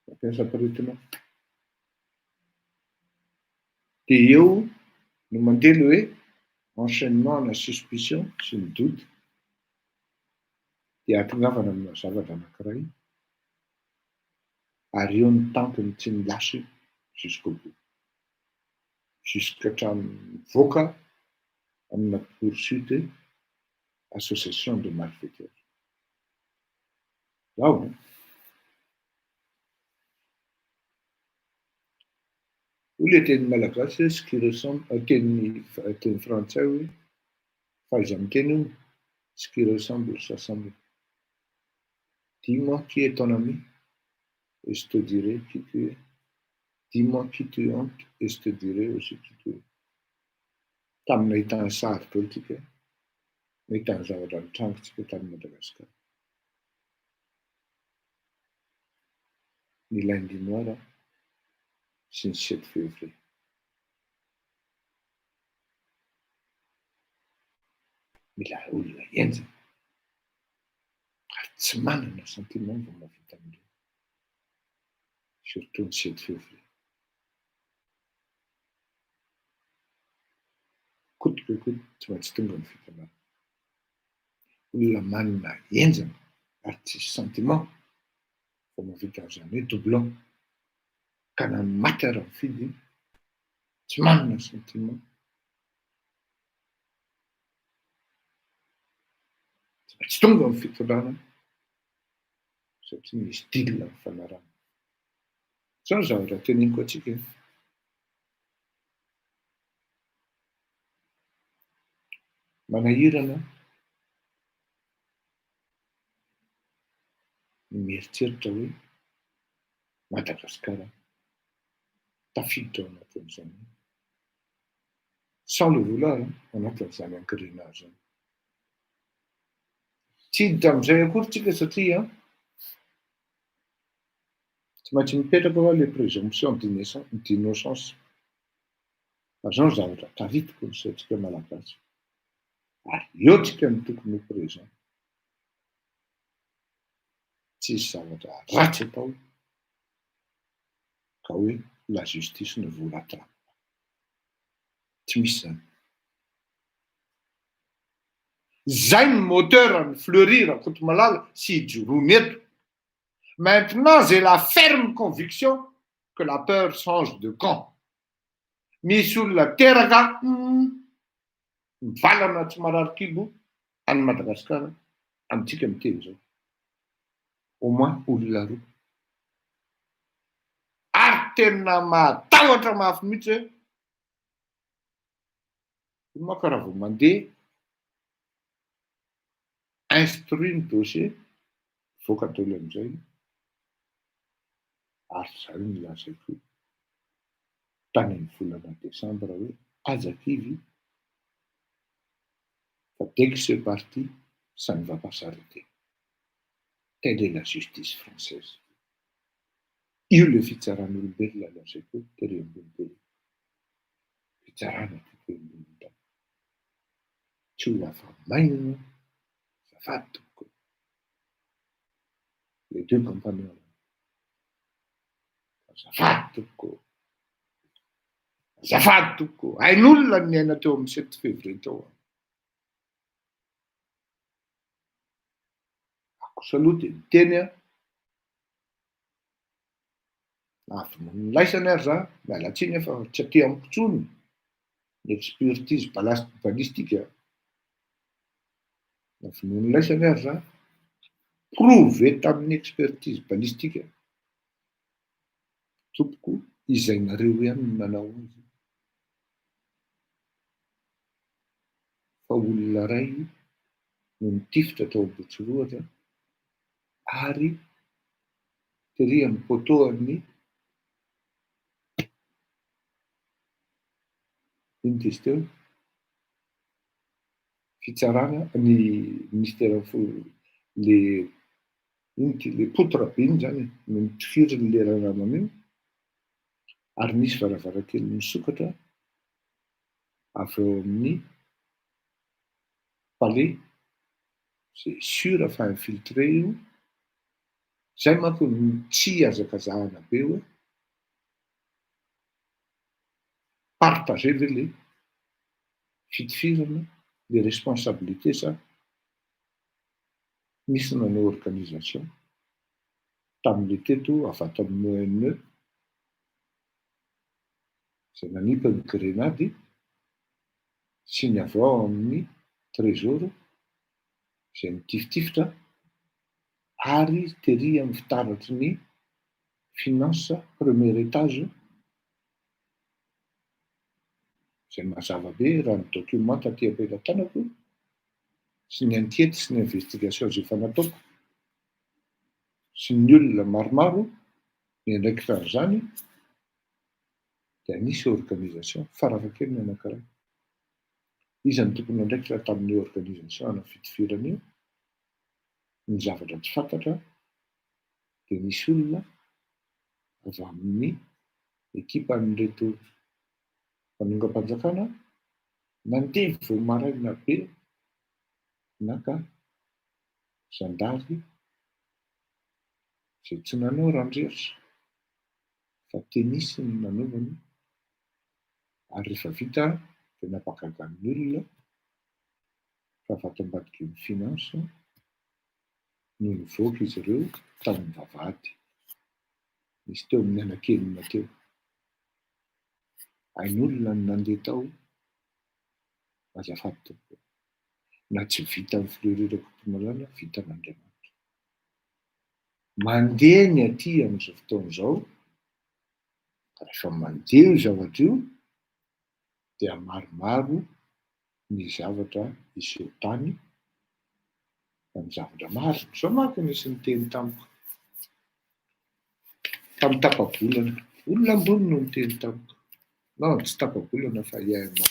mampiasa prête-nom. Dia eo no mandeha ilay hoe enchaînement ana suspicion sy ny doute dia ahatongavana amina zavatra anankiray ary eo ny tampony tsy milasy jusqu'au bout, jusqu'à hatramin'ny mivoaka amina poursuite association de malfaiteurs. Zao an! Hoy ilay teny malagasy hoe ce qui ressemble, teny teny frantsay hoe fahaiza-miteny hono, ce qui ressemble s'assemble. Dis-moi qui est ton ami et je te dirai qui tu es. Dis-moi qui tu hantes et je te dirai aussi qui tu es. Tamin'ny nahitana sary daholo tsika, nahitana zavatra nitranga tsika tany Madagasikara. Ny lundi noir sy ny sept février. Mila olona henjana ary tsy manana sentiment vao mahavita an'ireny, surtout ny sept février. Coûte que coûte tsy maintsy tonga ny fitondrana. Olona manana henjana ary tsisy sentiment vao mahavita an'izany hoe doublon. Ka na ny maty ara mifidy tsy manana sentiment. Tsy maintsy tonga ny fitondrana satria misy deal nifanarahana. Izao ny zavatra teneniko antsika e. Manahirana ny mieritreritra hoe Madagasikara. Tafiditra ao anatin'izany, sans le vouloir, ao anatin'izany engrenage zany. Tsy hiditra am'izay akory tsika satria tsy maintsy mipetraka hoa le présomption d'innocence. Fa zao ny zavatra taritiko ny saintsika malagasy. Ary eo tsika no tokony ho présent. Tsisy zavatra ratsy atao ka hoe la justice ne vous rattrape pas. Tsy misy zany. Zay ny moteur ny Fleury Rakotomalala sy ijoroany eto. Maintenant, j'ai la ferme conviction que la peur change de camp. Misy olona teraka mivalana tsy marary kibo any Madagasikara amitsika miteny zao. Au moins olona roa. Ary tena mahatahotra mafy mihitsy hoe io manko raha vao mandeha instruit ny dossier, mivoaka daholo amizay, ary zay no lazaiko tany amin'ny volana desambra hoe aza kivy fa dès que c'est parti, ça ne va pas s'arrêter. Telle est la justice française. Io le fitsaran'olombelona lazaiko hoe tery ambony tery. Fitsarana teto ambony tany. Tsy ho afa-maina azafady tompoko. Les deux compagnons. Azafady tompoko. Azafady tompoko. Hain'olona ny niaina teo amin'ny 7 février teo. Aho kosa aloha dia miteny aho, avy nolaisany ary za, miala tsiny fa tsy aty amiko intsony ny expertise balistique. Avy nolaisany ary za, prouvé tamin'ny expertise balistique tompoko, izay nareo ihany no nanao azy, fa olona ray no nitifitra tao Ambohitsirohatra ary tery amin'ny poteau an'ny ino ty izy teo, fitsarana ny ministère le ino ty le poutre be iny zany no nitifiriny le ranamana io, ary nisy varavarankely nisokatra avy ao amin'ny palais, c'est sûr fa infiltré io. Zay manko tsy hazakazahana be hoe partagé ve le fitifirana, le responsabilité, sa misy nanao organisation tamin'le teto avy ato amin'ny ONE zay nanipy ny grenady sy ny avy ao amin'ny trésor zay nitifitifitra ary tery amin'ny fitaratry ny finance premier étage, zay mazava be raha ny document taty am-pelatanako sy ny enquête sy ny investigation zay efa nataoko sy ny olona maromaro ny andraikitra an'izany, dia nisy organisation farafahakeliny anankiray. Iza no tompony andraikitra tamin'io organisation ana fitifirana io? Ny zavatra tsy fantatra dia nisy olona avy amin'ny ekipan'ireto mpanongam-panjakana nandeha vao maraina be naka zandary izay tsy nanao randreritra fa tennis no nanaovany, ary rehefa vita dia nampagagan'ny olona fa avy ato ambadiky ny finance no nivoaka izy ireo tamin'ny vavahady nisy teo amin'ny anakenina teo. Hain'olona ny nandeha tao, azafady tompoko. Na tsy vitan'ny Fleury Rakotomalala, vitan'Andriamanitra. Mandeha ny aty amin'izao fotoana izao, rehefa mandeha io zavatra io dia maromaro ny zavatra hiseho tany, fa ny zavatra marina. Izao manko nisy niteny tamiko tamin'ny tapa-bolana. Olona ambony no niteny tamiko. Non, tsy tapa-bolana fa il y a un mois.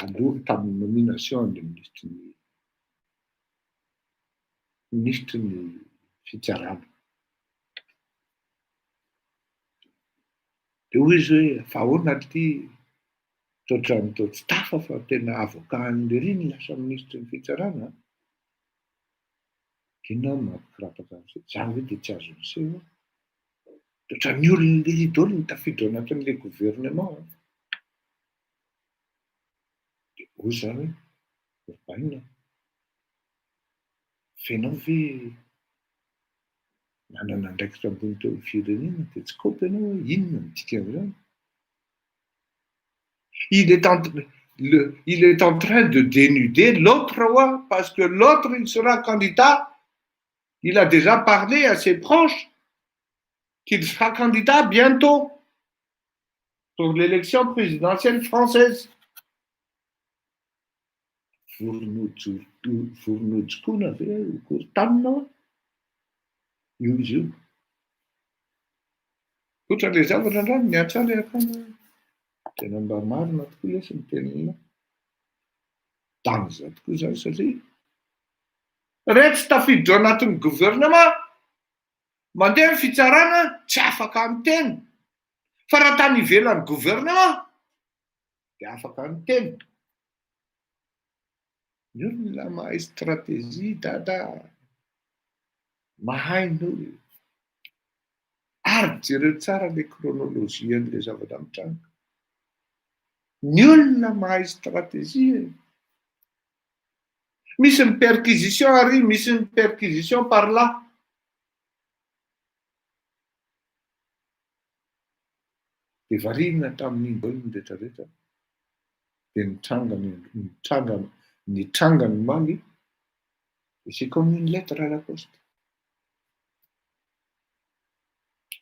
Aloha tamin'ny nomination ny minisitry ny minisitry ny fitsarana. Dia hoy izy hoe fa ahoana ity toa ohatran'ny toa tsy tafa fa tena avocat an'i lery ny lasa minisitry ny fitsarana an. Inona no mampikorapaka an'izay? Za ve dia tsy azon'ny seho? Ohatran'ny olon'i lery daholo no tafiditra ao anatin'ilay gouvernement an. Dia hoy za hoe ry baina, fa ianao ve nanana andraikitra ambony teo amin'ny firenena dia tsy kaopy ianao hoe inona no dikan'izany? Il est en, le, il est en train de dénuder l'autre roi parce que l'autre, il sera candidat. Il a déjà parlé à ses proches qu'il sera candidat bientôt pour l'élection présidentielle française. Voronojokona ve korotanina io izy io. Ohatra le zavatra androany niantso ahy le akama tena mba marina tokoa lesy ny teninao. Danza tokoa zany satria re tsy tafiditra ao anatin'ny gouvernement mandeha ny fitsarana tsy afaka miteny fa raha tany ivelan'ny gouvernement dia afaka miteny. Ny olona mahay stratégie dada, mahay ny olona. Ary jereo tsara le chronologie an'le zavatra mitranga. Ny olona mahay stratégie e. Misy ny perquisition ary misy ny perquisition par là. Dia variana tamin'iny daholo ny rehetrarehetra. Dia nitranga ny nitranga nitranga ny omaly. Et c'est comme une lettre à la poste.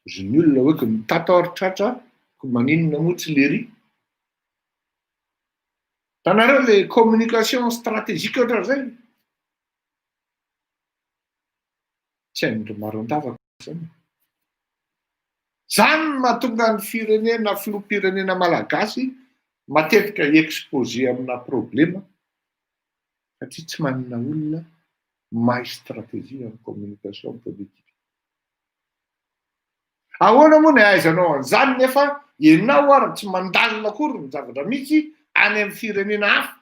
Ozy ny olona hoe ko mitata ary tratra ko maninona moa tsy lery. Hitanareo le communication stratégique ohatran'izay? Tsy hain'dry Marondavaka zany. Zany no mahatonga ny firenena filoham-pirenena malagasy matetika exposé amina problema satria tsy manana olona mahay stratégie amin'ny communication politique. Ahoana moa ny ahaizanao an'izany nefa ianao ary tsy mandalina akory ny zavatra misy any amin'ny firenena hafa.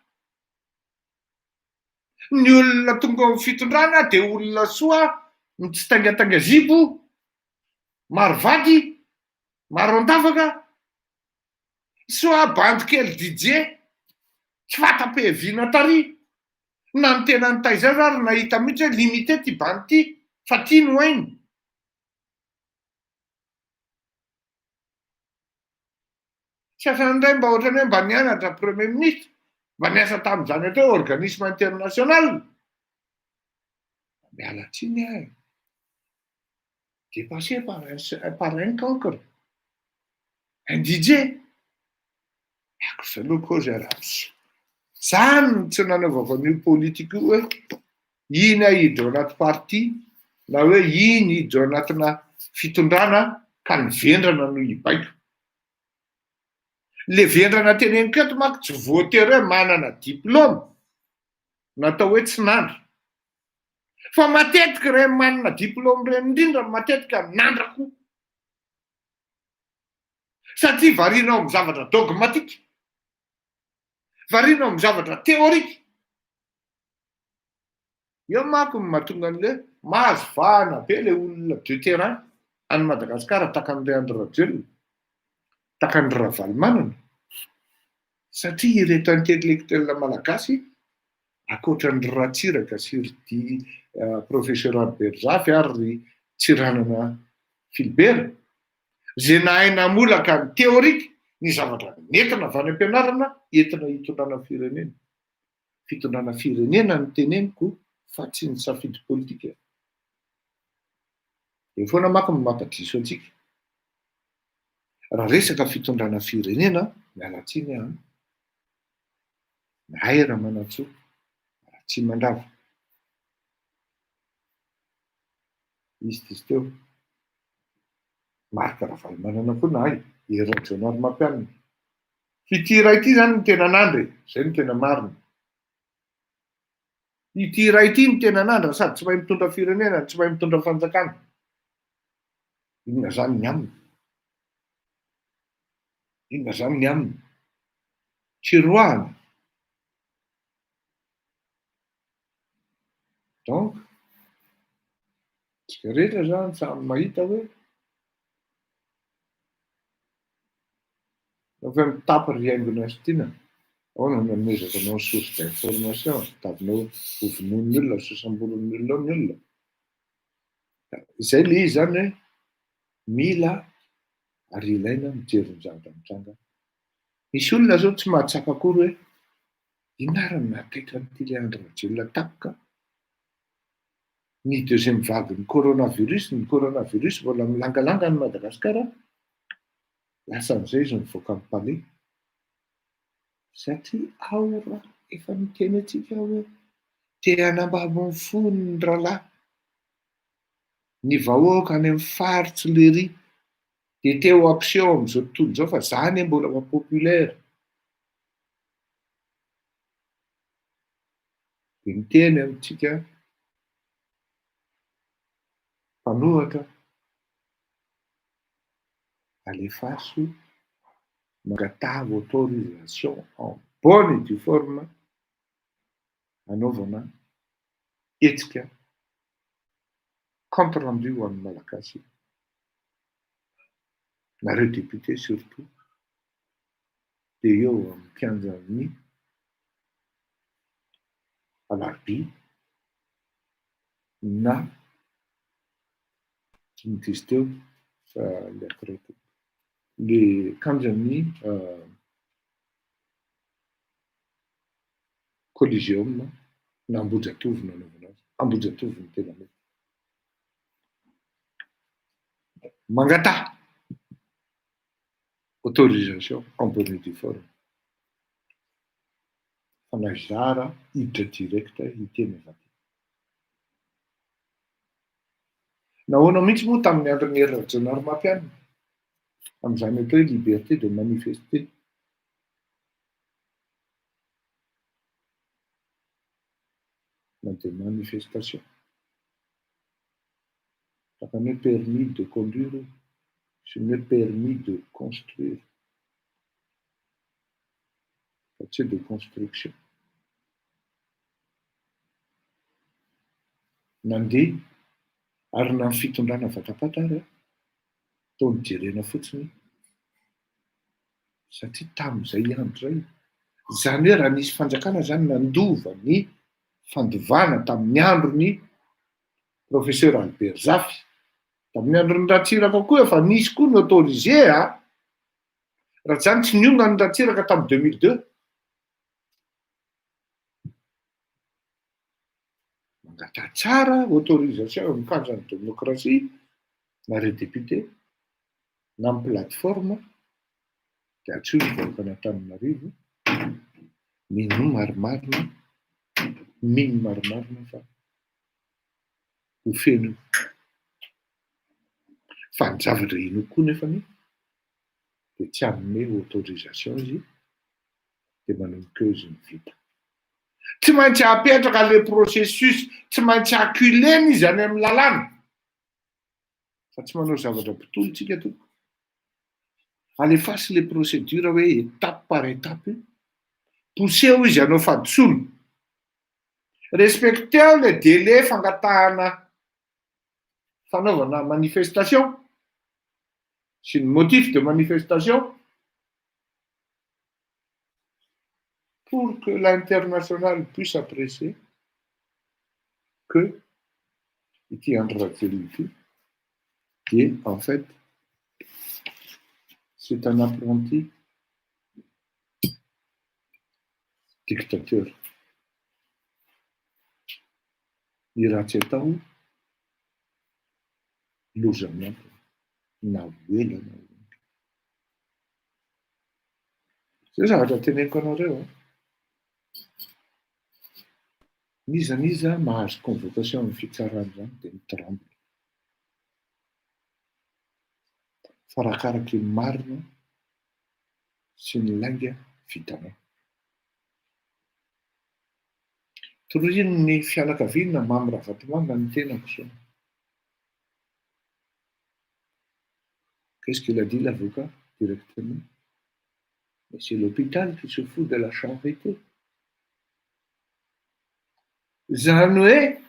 Ny olona tonga ao amin'ny fitondrana dia olona soa no tsy taingatainga zipo, maro vady, maro an-davaka, soa bandy kely DJ, tsy fanta-piaviana tary, na ny tena nitaiza azy ary nahita mihitsy hoe limité ty bandy ty fa ty no hainy. Sasany indray mba ohatran'ny hoe mba nianatra premier ministre, mba niasa tamin'izany atao hoe organisme international. Miala tsiny aho e. Dépassé par un, par un cancre, un DJ. Akosa aloha koa zay ratsy. Zany no tsy nanaovako an'io politique io hoe iny aho hiditra ao anaty parti na hoe iny hiditra ao anatina fitondrana ka ny vendrana no hibaiko. Le vendrana teneniko eto manko tsy voatery hoe manana diplôme natao hoe tsy nandra. Fa matetika ireny manana diplôme ireny indrindra no matetika nandra koa. Satria variana ao amin'ny zavatra dogmatique, variana ao amin'ny zavatra théorique. Eo manko no mahatonga an'le mahazo vahana be le olona de terrain any Madagasikara tahaka an'i Andry Rajoelina, tahaka an-dry Ravalomanana, satria ireto intellectuel malagasy ankoatra an-dry Ratsiraka sy ry Professeur Albert Zafy ary ry Tsiranana Philbert, izay nahay namolaka ny théorique, ny zavatra nentina avy any am-pianarana entina hitondrana firenena. Fitondrana firenena no teneniko fa tsy ny safidy politika. Eo foana manko no mampadiso antsika. Raha resaka fitondrana firenena, miala tsiny aho an, Mahay Ramanantsoa, Ratsimandrava. Izy diso teo. Marc Ravalomanana koa nahay, Hery Rajaonarimampianina. Ity iray ity zany no tena nandry e, zay no tena marina. Ity iray ity no tena nandry sady tsy mahay mitondra firenena, tsy mahay mitondra fanjakana. Inona zany ny aminy? Inona zany ny aminy? Tsy roahana. Donc, tsika rehetra zany samy mahita hoe rehefa mitapy ry haingona sy tiana, ahoana no anomezako anao ny source d'information, tavinao ho vonoin'ny olona sy ho samborin'ny olona ao ny olona. Izay le izy zany hoe mila ary ilaina mijery ny zavatra mitranga. Misy olona zao tsy mahatsapa akory hoe inona ary no nahataitra an'ity le Andry Rajoelina tampoka ny deuxième vague ny coronavirus, ny coronavirus mbola milangalanga any Madagasikara, lasa amizay izy mivoaka ny palais satria ao raha efa niteny antsika aho hoe te hanambabo ny fony ny rahalahy, ny vahoaka any amin'ny faritsy lery dia te ho ampiseho amin'izao tontolo izao fa za anie mbola populaire. Dia miteny amintsika mpanohatra, alefaso mangataha autorisation en bonne et due forme hanaovana hetsika compte rendu ho an'ny Malagasy, nareo député surtout, dia eo amin'ny kianjan'ny Alarobia na inona izy teo fa le après teo, le kianjan'ny Coliseum na Ambohijatovo no anaovana azy, Ambohijatovo no tena mety. Mangataha autorisation en bonne et due forme fa na zara hiditra direct hiteny avy aty. Nahoana mihitsy moa tamin'ny andron'i Hery Rajaonarimampianina, amin'izany atao hoe liberté de manifester. Na de manifestation. Tahaka ny hoe permis de conduire io sy ny hoe permis de construire fa tsy hoe de construction. Nandeha ary na ny fitondrana vatapaty ary toa nojerena fotsiny satria tamin'izay andro izay, izany hoe raha nisy fanjakana izany nandova ny fandovana tamin'ny andron'ny Professeur Albert Zafy, tamin'ny andron'i Ratsiraka koa efa nisy koa ny autorisé a! Raha tsy izany tsy niongana ny Ratsiraka tamin'ny 2002. Mangataha tsara autorisation eo amin'ny kanjan'ny demokrasia nareo député na amin'ny plateforme dia antsoy ny vahoakan'Antananarivo, minoa marimarina, mino marimarina fa ho feno io. Fa ny zavatra inoako koa nefany dia tsy hanome autorisation izy dia manomboka eo izy no vita. Tsy maintsy apetraka le processus, tsy maintsy acculena izy any amin'ny lalàna. Fa tsy manao zavatra mpitory tsika tompoko. Alefaso le procédure hoe étape par étape, pousseo izy hanao fahadisoana. Respecteo le délai fangatahana fanaovana manifestation sy ny motif de manifestation pour que l'international puisse apprécier que ity Andry Rajoelina ity dia en fait c'est un apprenti dictateur. Ny ratsy atao loza miankina na ho ela na ho haingana. Zay zavatra teneniko anareo an! N'iza n'iza mahazo convocation amin'ny fitsarana izany dia mi-tremble. Fa arakaraky ny marina sy ny lainga vitanao. Torian'ny fianakaviana Mamy Ravatomanga ny tenako zao. Qu'est-ce qu'il a dit l'avocat directement? Mais c'est l'hôpital qui se fout de la charité. Zany hoe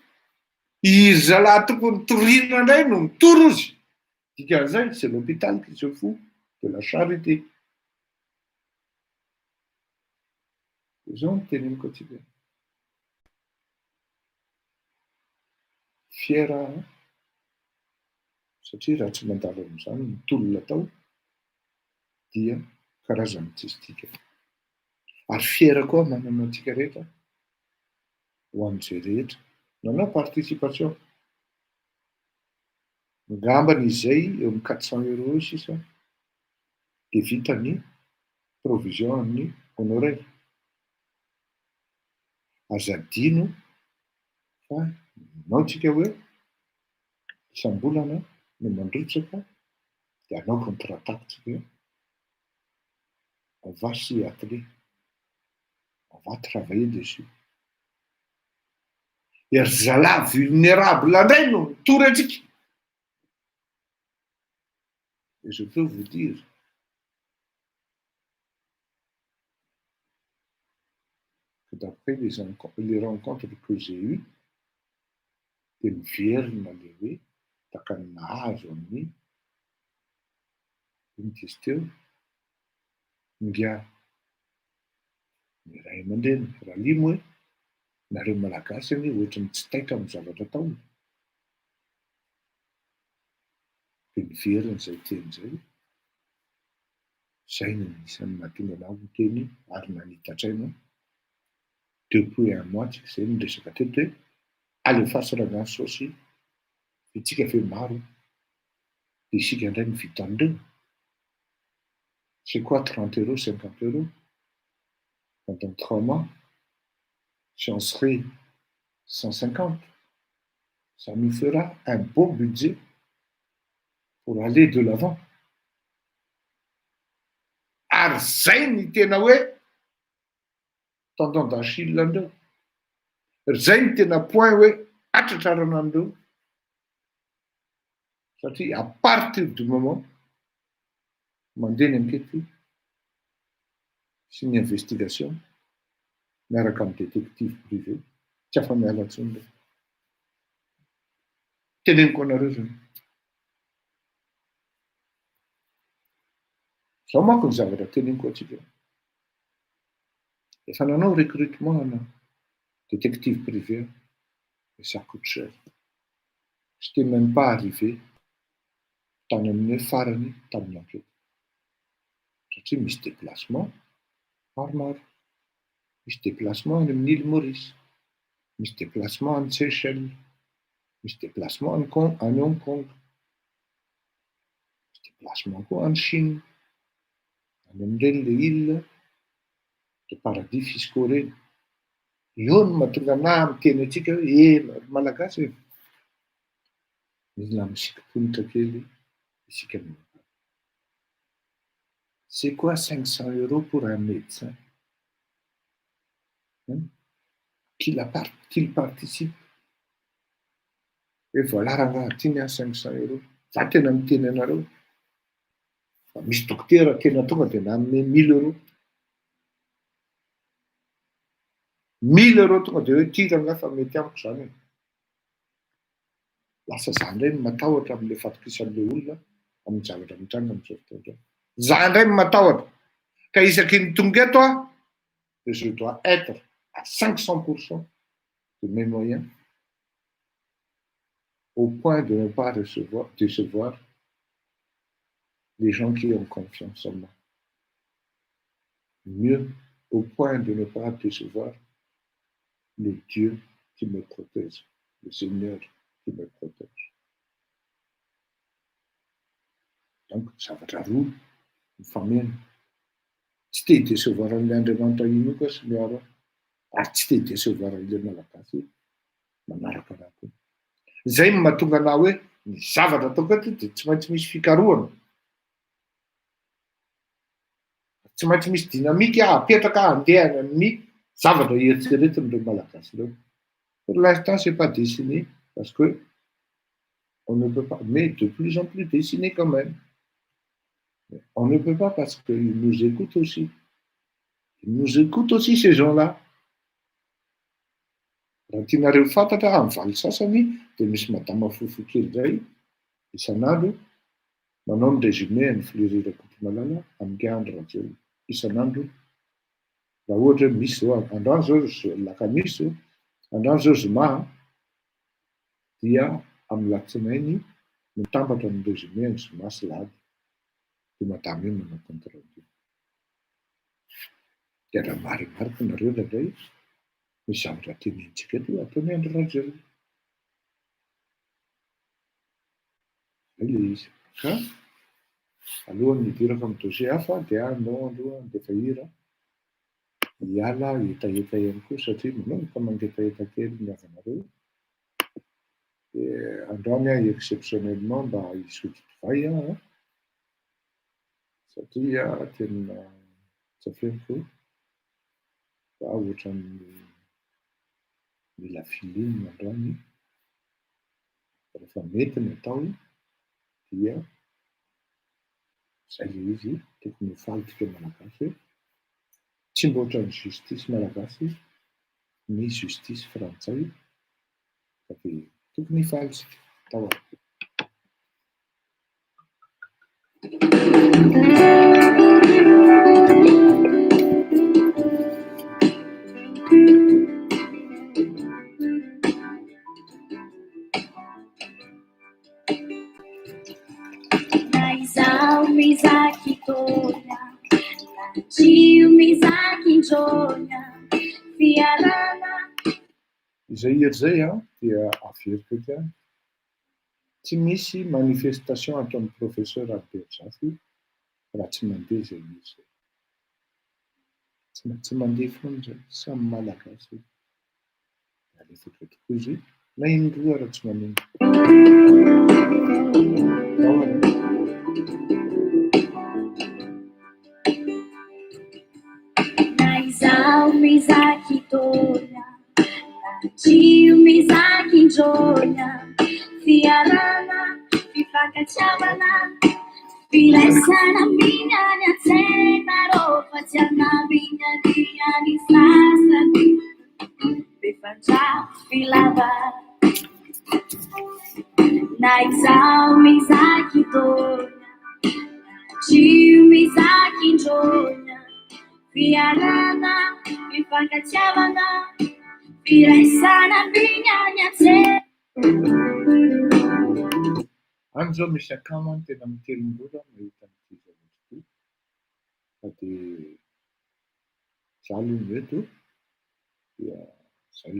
iry zalahy tokony toriana indray no mitory ozy. Dikan'izay, c'est l'hôpital qui se fout de la charité. Zao no teneniko antsika. Fier aho satria raha tsy mandalo amin'izany ny tolona atao dia karazan'ny tsisy dikany. Ary fier koa aho manana antsika rehetra ho an'izay rehetra nanao participation. Angambany izay eo amin'ny 400 euros eo sisa dia vita ny provision amin'ny honoraire. Aza adino fa manao tsika hoe isam-bolana no mandrotsaka dia hanao contre-attaque tsika hoe on va s'y atteler, on va travailler dessus. Dia ry zalahy vulnérable indray no mitory antsika. Et je peux vous dire que d'après les les rencontres que j'ai eues, dia miverina le hoe tahaka ny nahazo an'i inona izy teo, ingahy ny ray aman-dreny Ralimo hoe nareo Malagasy anie ohatry ny tsy taitra amin'ny zavatra atao e. Dia miverina izay teny izay. Izay no anisan'ny nahatonga anah niteny ary nanita-tsaina depuis un mois tsika izay niresaka teto hoe alefaso rangahy saosy itsika ve maro dia isika indray no vita an'ireo? C'est quoi 30 euros, 50 euros pendant 3 mois? Si on serait 150, ça nous fera un beau budget pour aller de l'avant. Ary zay ny tena hoe tendon d'Achille andreo. Zay ny tena point hoe atratrarana andreo. Satria à partir du moment mandeha ny enquête sy ny investigation miaraka amin'ny détective privé, tsy afa-miala intsony reo. Teneniko anareo zany. Zao manko ny zavatra teneniko antsika. Efa nanao recrutement ana détective privé aho, mais ça coûte cher. J'étais même pas arrivé tany amin'ny hoe farany tamin'ny enquête. Satria misy déplacement maromaro. Misy déplacement any amin'ny île Maurice, misy déplacement any Seychelles, misy déplacement any Kong, any Hong Kong, misy déplacement koa any Chine, any amin'ireny le île de paradis fiscaux ireny. Eo no mahatonga anah miteny antsika hoe eh ry Malagasy e, mila misikim-ponitra kely isika mianakavy. C'est quoi 500 euros pour un médecin? Hein? Qu'il qu'il participe. Hoe voilà rangahy ty ny ahy 500 euros. Za tena miteny anareo fa misy dokotera tena tonga de nanome 1000 euros. 1000 euros tonga de hoe ty rangahy fa mety amiko zany e. Lasa za indray no matahotra amin'le fatokisan'le olona amin'ny zavatra mitranga amin'izao fotoana izao. Za indray no matahotra. Ka isaky ny tonga eto aho de je dois être à 500% de mes moyens au point de ne pas recevoir, décevoir les gens qui ont confiance en moi. Mieux, au point de ne pas décevoir le Dieu qui me protège, le Seigneur qui me protège. Donc, zavatra roa mifameno. Tsy te hi-décevoir an'ilay Andriamanitra inoako aho sy miaro ahy, ary tsy te hi-décevoir an'ilay Malagasy manaraka anah koa. Zay no mahatonga anah hoe ny zavatra ataoko eto dia tsy maintsy misy fikarohana. Tsy maintsy misy dynamique apetraka handeha any amin'ny zavatra eritreretin'ireo Malagasy ireo. Pour l'instant c'est pas dessiné parce que on ne peut pas, mais de plus en plus dessiné quand même. On ne peut pas parce qu'ils nous écoutent aussi. Ils nous écoutent aussi ces gens-là. Raha tianareo fantatra amin'ny valy sasany dia misy madama fohifohy kely izay isan'andro manao ny résumé an'i Fleury Rakotomalala amin'i Andry Rajoelina isan'andro. Raha ohatra hoe misy zao androany zao alakamisy zao, androany zao zoma dia amin'ny latsinainy mitambatra ny résumé ny zoma sy lahady dia madama io manao compte rendu. Dia raha marimarika nareo indraindray misy zavatra tenenintsika eto ataon'i Andry Rajoelina. Zay le izy. Ka alohan'ny hidirako amin'ny dossier hafa dia andao aloha handefa hira hiala hetaheta ihany koa satria manomboka mangetaheta kely ny havanareo. Dia androany aho exceptionnellement mba hisotro divay aho satria tena tsy afeniko fa ohatran'ny mila feeling androany. Rehefa mety ny atao dia zay le izy, tokony ho faly tsika Malagasy hoe tsy mba ohatran'ny justice malagasy ny justice frantsay fa dia tokony hifaly tsika. Tao ary. Na izaho mizaky taona, na tsy mizaky intsony, fialana. Izay hira izay dia averiko eto ihany. Tsy misy manifestation ataon'ny professeur Albert Zafy raha tsy mandeha izay hira izay. Tsy maintsy mandeha foana izay, samy Malagasy. Alefako eto koa izy na indroa raha tsy manino. Tao ary. Na izaho mizaky taona, na tsy mizaky intsony, fiarahana, fifankatiavana, firaisana mihina ny an-tsena rô fa tsy anambina ny any sasany. Mifandrafy lava. Na izaho mizaky taona, na tsy mizaky intsony, fiarahana, fifankatiavana, firaisana mihina ny an-tsena. Any zao misy akama tena mitelin-doha mahita an'ity zavatra ity fa dia za aloha no eto dia zay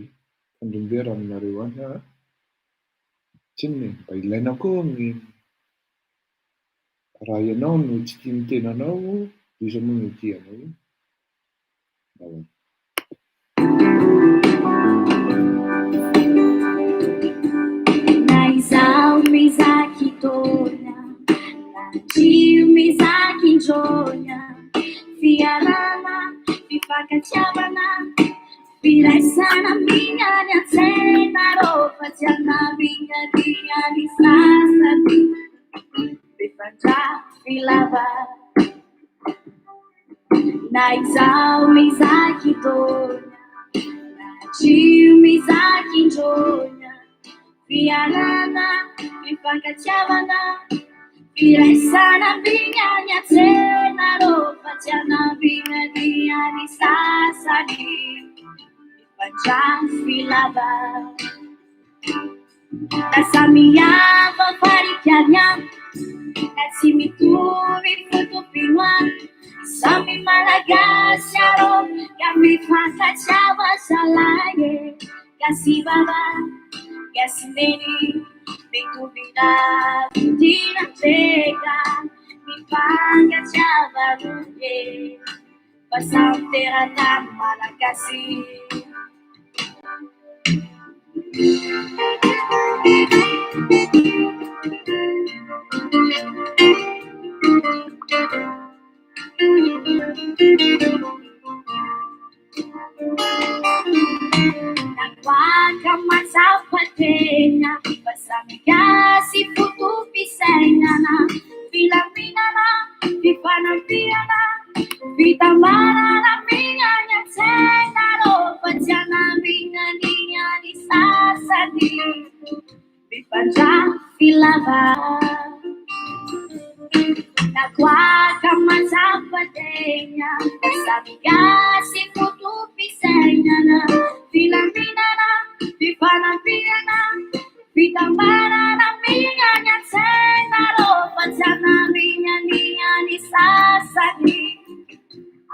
fandrimbera aminareo any aho. Tsinona e, mba ilaina koa ny raha ianao no tsy tia ny tenanao, iza moa no tia anao? Ndao. Na izaho mizaky taona, na tsy mizaky intsony, fiarahana, fifankatiavana, firaisana mihina ny an-tsena rô fa tsy anambina ny any sasany. Mifandrafy lava. Na izaho mizaky taona, na tsy mizaky intsony, fiarahana, fifankatiavana, firaisana mihina ny an-tsena rô fa tsy anambina ny any sasany. Mifandrafy lava. Na samy hafa farikany, na tsy mitovy foto-pinoana, samy Malagasy arô ka mifankatiava zalahy e. Gasy baba, gasy neny, mitovy lavitina tseka, mifankatiava roe, fa samy teratany Malagasy. Nakoaka mahatsapa tena fa samy gasy foto-pisainana, filaminana, fifanampiana, fitambarana miany an-tsaina rô fa tsy anambinania ny sasany mifandrafy lava. Nakoaka mahatsapa tena fa samy gasy foto-pisainana, filaminana, fifanampiana, fitambarana miany an-tsaina rô fa tsy anambinania ny sasany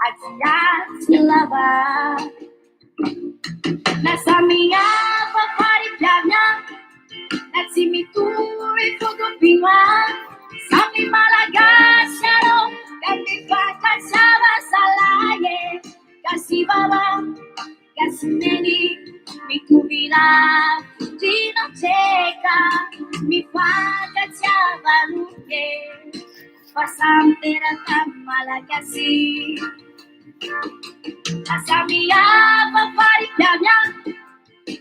adiady lava. Na samy hafa fari-piavina, na tsy mitovy foto-pinoana, samy Malagasy arô ka mifankatiava zalahy e. Gasy baba, gasy neny, mitovy lafo, tiana mifankatiava roe, fa samy teratany Malagasy. Na samy hafa fari-piavina,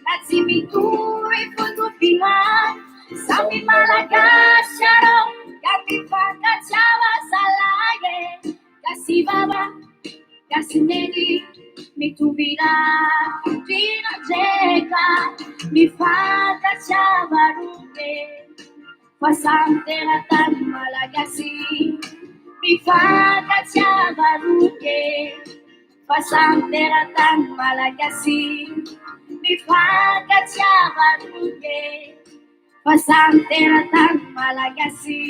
na tsy mitovy foto-pinoana, samy Malagasy arô ka mifankatiava zalahy e. Gasy baba, gasy neny, mitovy lafo, tiana ndraika, mifankatiava roe, fa samy teratany Malagasy. Mifankatiava roe, fa samy teratany Malagasy. Mifankatiava roe, fa samy teratany Malagasy.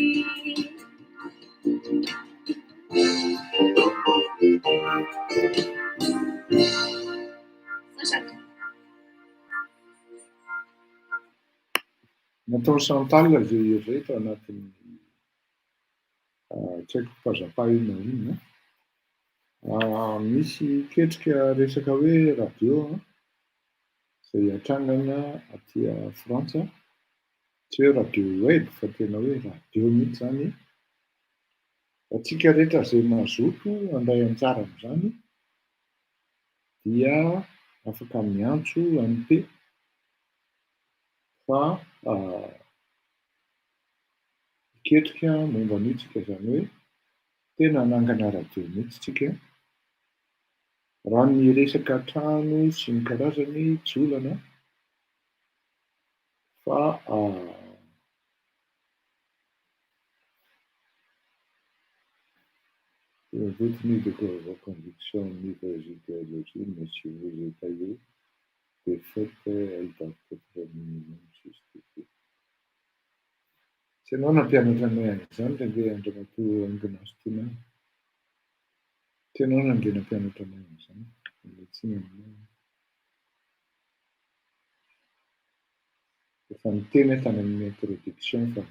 Natao Chantal zay hira zay tao anatin'ny tsy haiko pazzapa io na inona. Misy ketrika resaka hoe radio izay hatrangana aty Frantsa. Tsy hoe radio web fa tena hoe radio mihitsy zany. Antsika rehetra izay mazoto handray anjara amin'izany dia afaka miantso MP fa hiketrika momba an'io tsika, izany hoe tena hanangana radio mihitsy tsika. Raha ny resaka trano sy ny karazany tsy olana fa Vous ni de vos convictions ni vos idéologies, mais si vous étayez des faits, elles doivent être au minimum justifiées. Tsy ianao nampianatra anay an'izany ry ange Andriamatoa Ignace Tiana. Tsy ianao nandeha nampianatra anay an'izany. Miala tsiny aminao aho. Efa niteny aho tany amin'ny introduction fa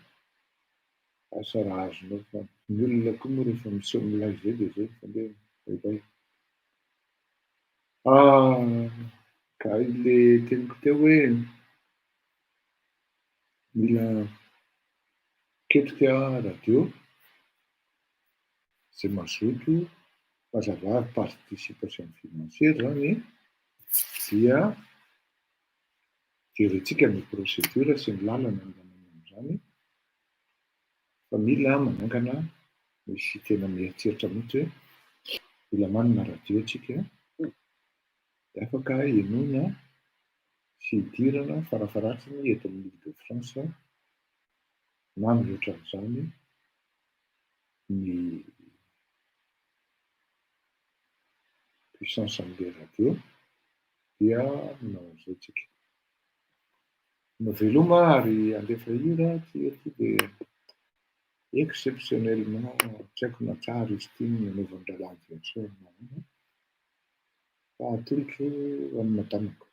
asa raha azonao fa ny olona koa moa rehefa miseho milay izay dia izay ny fandehany. Bye bye. Ka ilay teniko teo hoe mila ketrika radio izay mazoto mazava ary participation financière zany dia jerentsika ny procédure sy ny lalana andehanana amin'izany fa mila manangana, misy tena mieritreritra mihitsy hoe mila manana radio tsika dia afaka henoina sy hidirana farafaharatsiny eto amin'ny Ile de France na mihoatra an'izany ny puissance an'ilay radio dia manao an'izay tsika. Manao veloma ary handefa hira ity hira ity dia exceptionnellement tsy haiko na tsara izy ity ny nanaovan'ny rahalahy Andriantsoa na ahoana fa atolotro an'i madamako.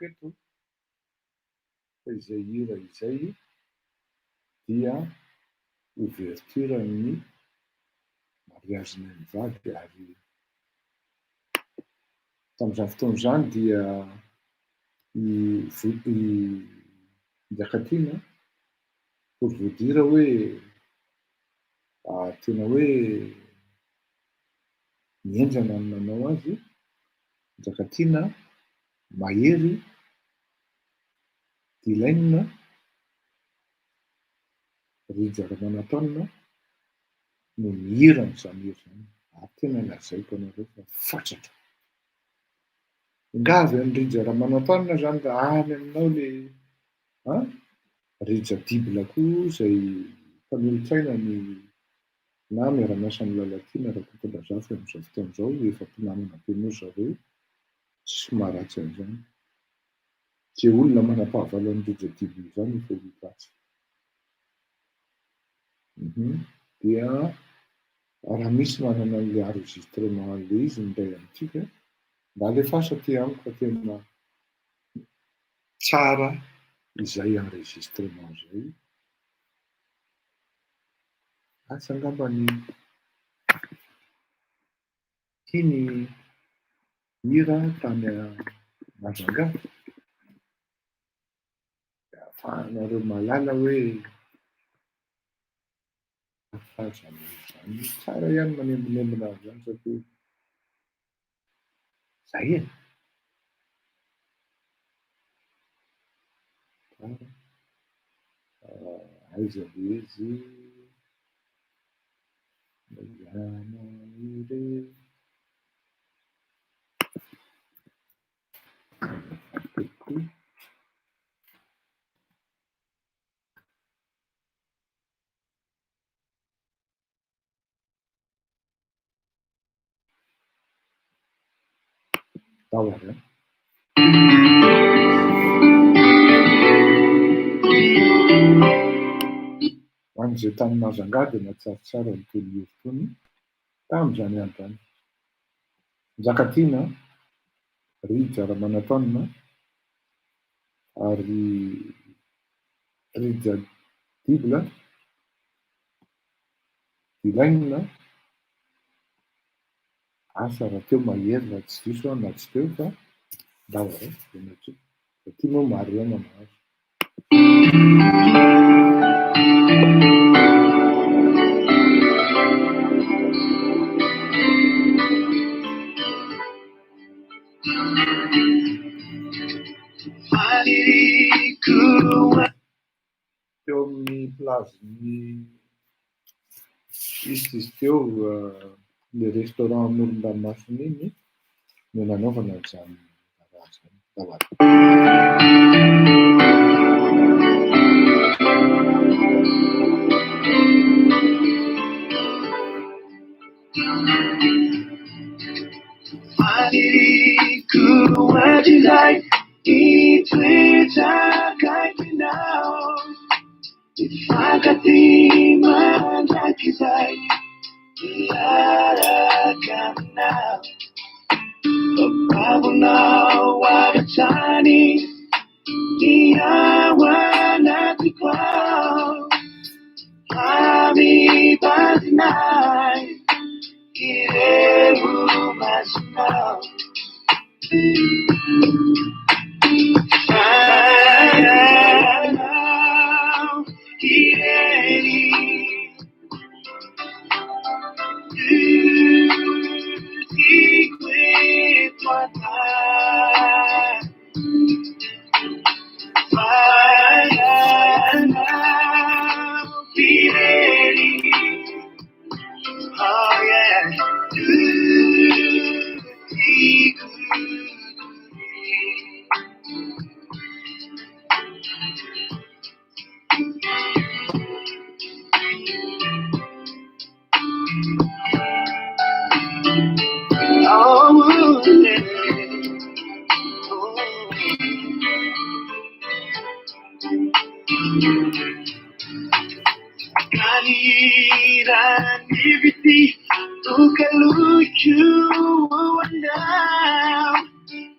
eto fa izay hira izay dia ouverture-n'ny mariazinay mivady ary tamin'izany fotoana izany dia i i Njakatiana pour vous dire hoe tena hoe nihenjana ny nanao azy, Njakatiana, Mahery, Dylaine, Rija Ramanantaona no nihira an'izany hira izany ary tena lazaiko anareo fa fatratra. Nga avy any Rija Ramanantaona zany raha any aminao le an! Rija Dibla koa izay mpanolotsaina ny na miara-miasa amin'i Lalatiana Rakotondrazafy amin'izao fotoana izao, efa mpinamana be moa ry zareo, tsisy maharatsy an'izany. Ze olona manam-pahavalo an'i Rija Dibla izany efa olon-dratsy. Dia raha misy manana an'ilay enregistrement an'ilay izy indray amintsika, mba alefaso aty amiko fa tena tsara izay enregistrement izay. Asa angamba ny ity ny hira tany Majunga. Dia ahafahanareo mahalala hoe hafa izany hira izany. Tsara ihany manembonembona an'izany satria zay e! Tsara. Aiza le izy? Ianao irery. Tao ary an. Ho an'izay tany Majunga dia nahatsiaro tsara an'itony hira itony tamin'izany andro izany. Njakatiana, Rija Ramanantoanina ary Rija Dibla, Dilaine, asa raha teo Mahery raha tsy diso aho na tsy teo fa ndao ary e, Fa ty moa Marion mahazo. Teo amin'ny plage-n'ny izy izy teo le restaurant amoron-dranomasina iny no nanaovana an'izany raharaha izany.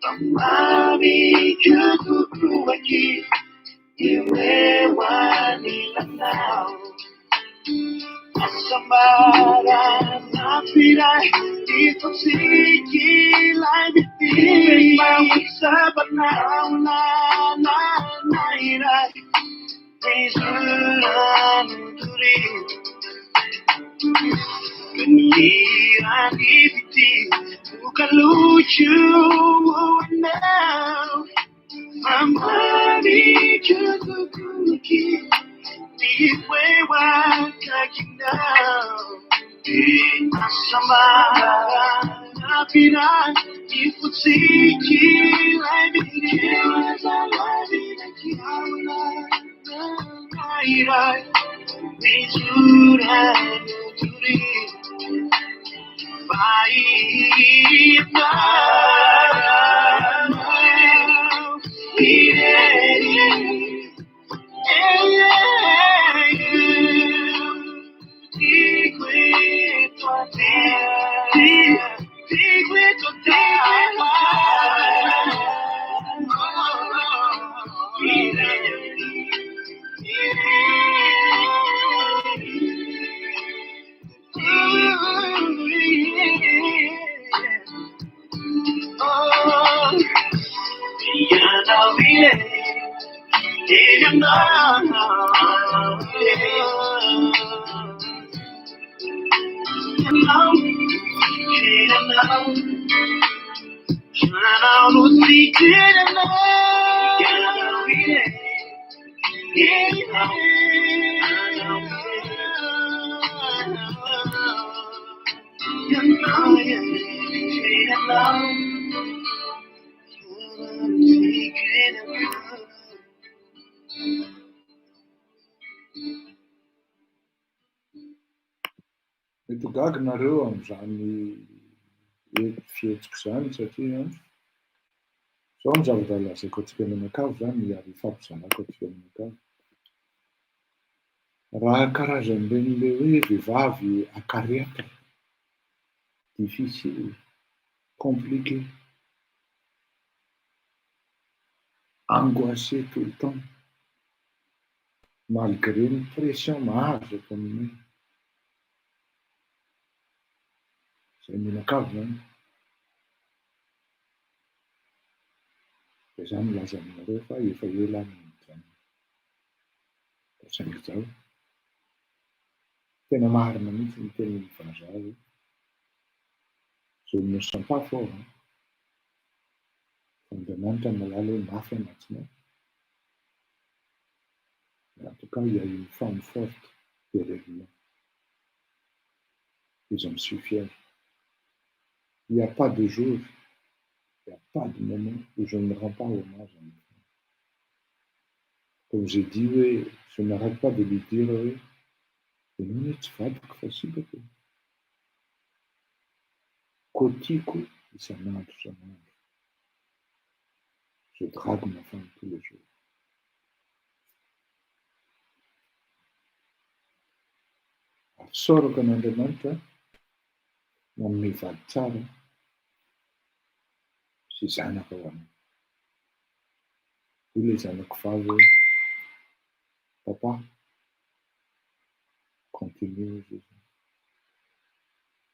Tao Mamiko tokoa io eo anilanao. Hasambarana firay itotsiky ilay mitia. Tsapanao na na na iray mizorano doria. Kanirany fitia nokaloiko anao. Mamiko tokoa io eo akaikinao. Hasambarana firay itotsiky ilay mitia. Iray mizorano doria. Mety ho gaga nareo amin'izany fihetsiko izany satria izao ny zavatra lazaiko antsika mianakavy izany ary ifampizarako antsika mianakavy. Raha karazan'ireny le hoe vehivavy acariâtre, difficile, compliqué, angoissé tout le temps, malgré ny pression mahazo eto aminay, izay mianakavy izany, dia izaho milaza aminareo fa efa ela aho no nijanona. Fa saingy izao, tena marina mihitsy ny tenin'ny vazaha hoe je ne me sens pas fort hein. Fa Andriamanitra mahalala hoe mafy aho na tsy mafy. Mais en tout cas, il y a une femme forte derrière moi. Et j'en suis fier. Il n'y a pas de jour, il n'y a pas de moment où je ne rends pas hommage à ma femme. Comme j'ai dit, oui, je n'arrête pas de lui dire, oui, ianao anie tsy vadiko fa sipako e. Koa tiako isan'andro isan'andro. Je drague ma femme tous les jours. Ary isaorako an'Andriamanitra manome vady tsara sy zanaka ho anay. Hoy ilay zanako vavy hoe, Papa, continue hozy izy,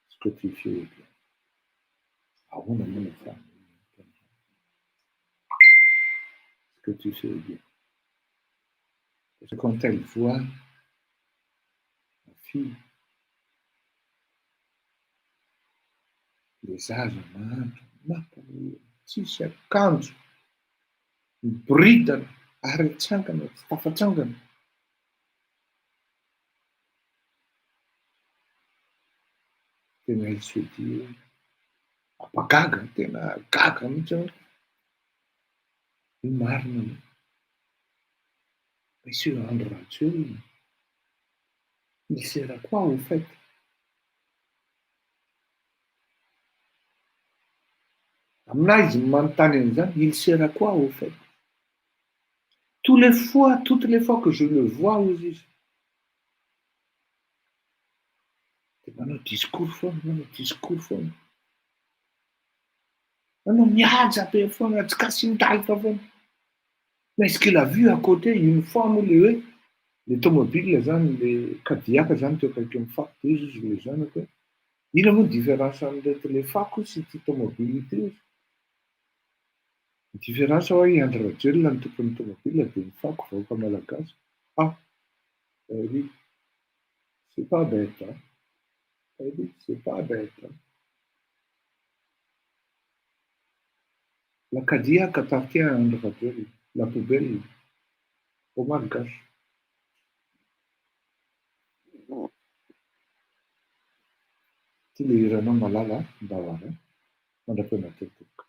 ce que tu fais est bien. Ahoana moa no ahafahana miteny izany? Ce que tu fais est bien. Parce que quand elle voit ma fille, le zaza mahantra, mampalahelo, tsisy akanjo, miboridana ary mitsangana tsy tafatsangana. Tena elle se dit hoe mampagaga, tena gaga mihitsy aho hoe marina aloha. Monsieur Andry Rajoelina, il sert à quoi au fait? Aminahy izy manontany an'izany, il sert à quoi au fait? Tous les fois, toutes les fois que je le vois hozy izy, dia manao discours foana, manao discours foana. Anao mihaja be foana, tsy kasin-dalitra foana. Mais est-ce qu'il a vu à côté une fois moa le hoe le tomobile zany, le Cadillac zany teo akaiky ny fako, de izy le zanako hoe ina moa ny différence an'ireto le fako sy ty tomobile ity izy? Ny différence hoe i Andry Rajoelina ny tompon'ny tomobile, de ny fako vahoaka malagasy. Ah oui, c'est pas bête, hein? Eh oui, c'est pas bête, hein? La Cadillac appartient à Andry Rajoelina, la poubelle au malgache. Ty le hiranao malala ndao ary a. Mandra-pihaona tompoko.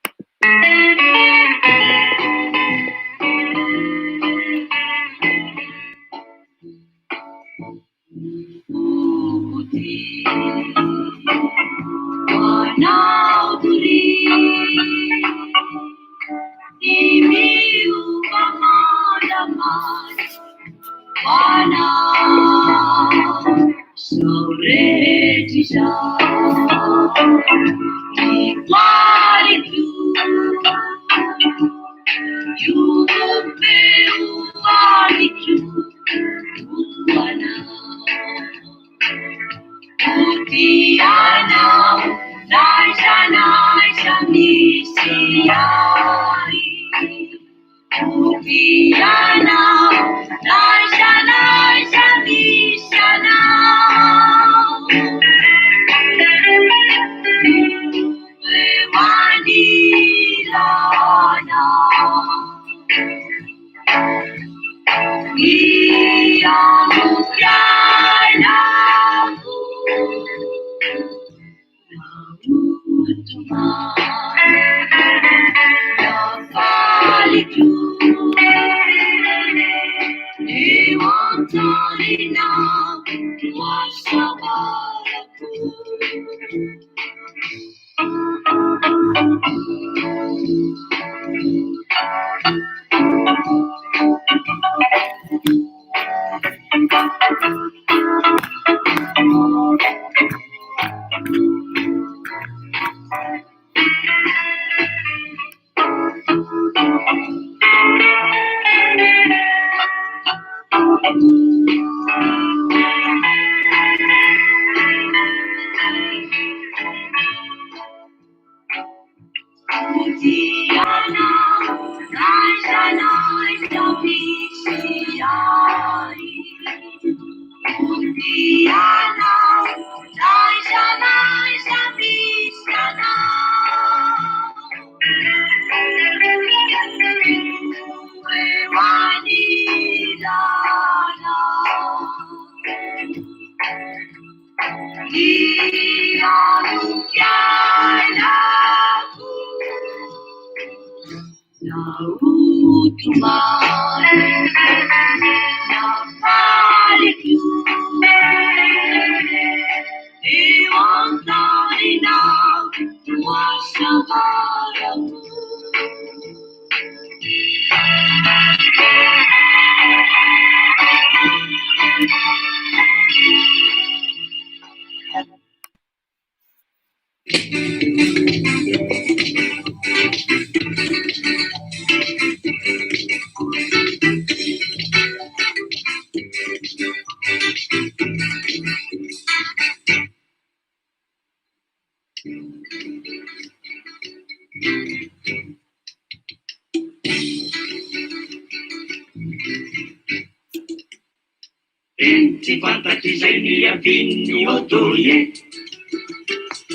Tsy fantatr'izay niavian'ny odoye.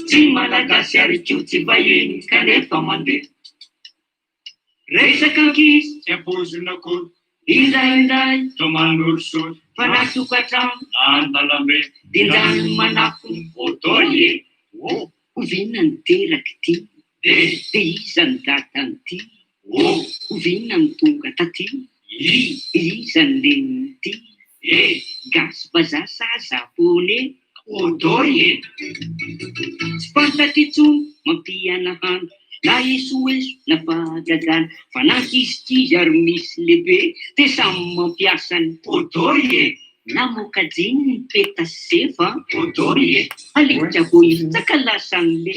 Tsy malagasy ary koa tsy vahiny kanefa mandeha. Resaka ankizy tsy ampoizina akory. Indraindray toa manorisory. Fa na tokantrano na an-dalambe. Dinjany manafina odoye. Oh, oviana ny teraka ity? Dia iza ny dadan'ity? Oh, oviana ny tonga taty? Iza ny renin'ity? Gasy vazaha sa japonais? Odoye. Tsy fantatra intsony mampihanahana na esoeso na fahagagana fa na ankizy ary misy lehibe dia samy mampiasa ny Odoye. Namoaka jiny ny peta sy zefa. Odoye. Alika voahitsaka lasa ny le.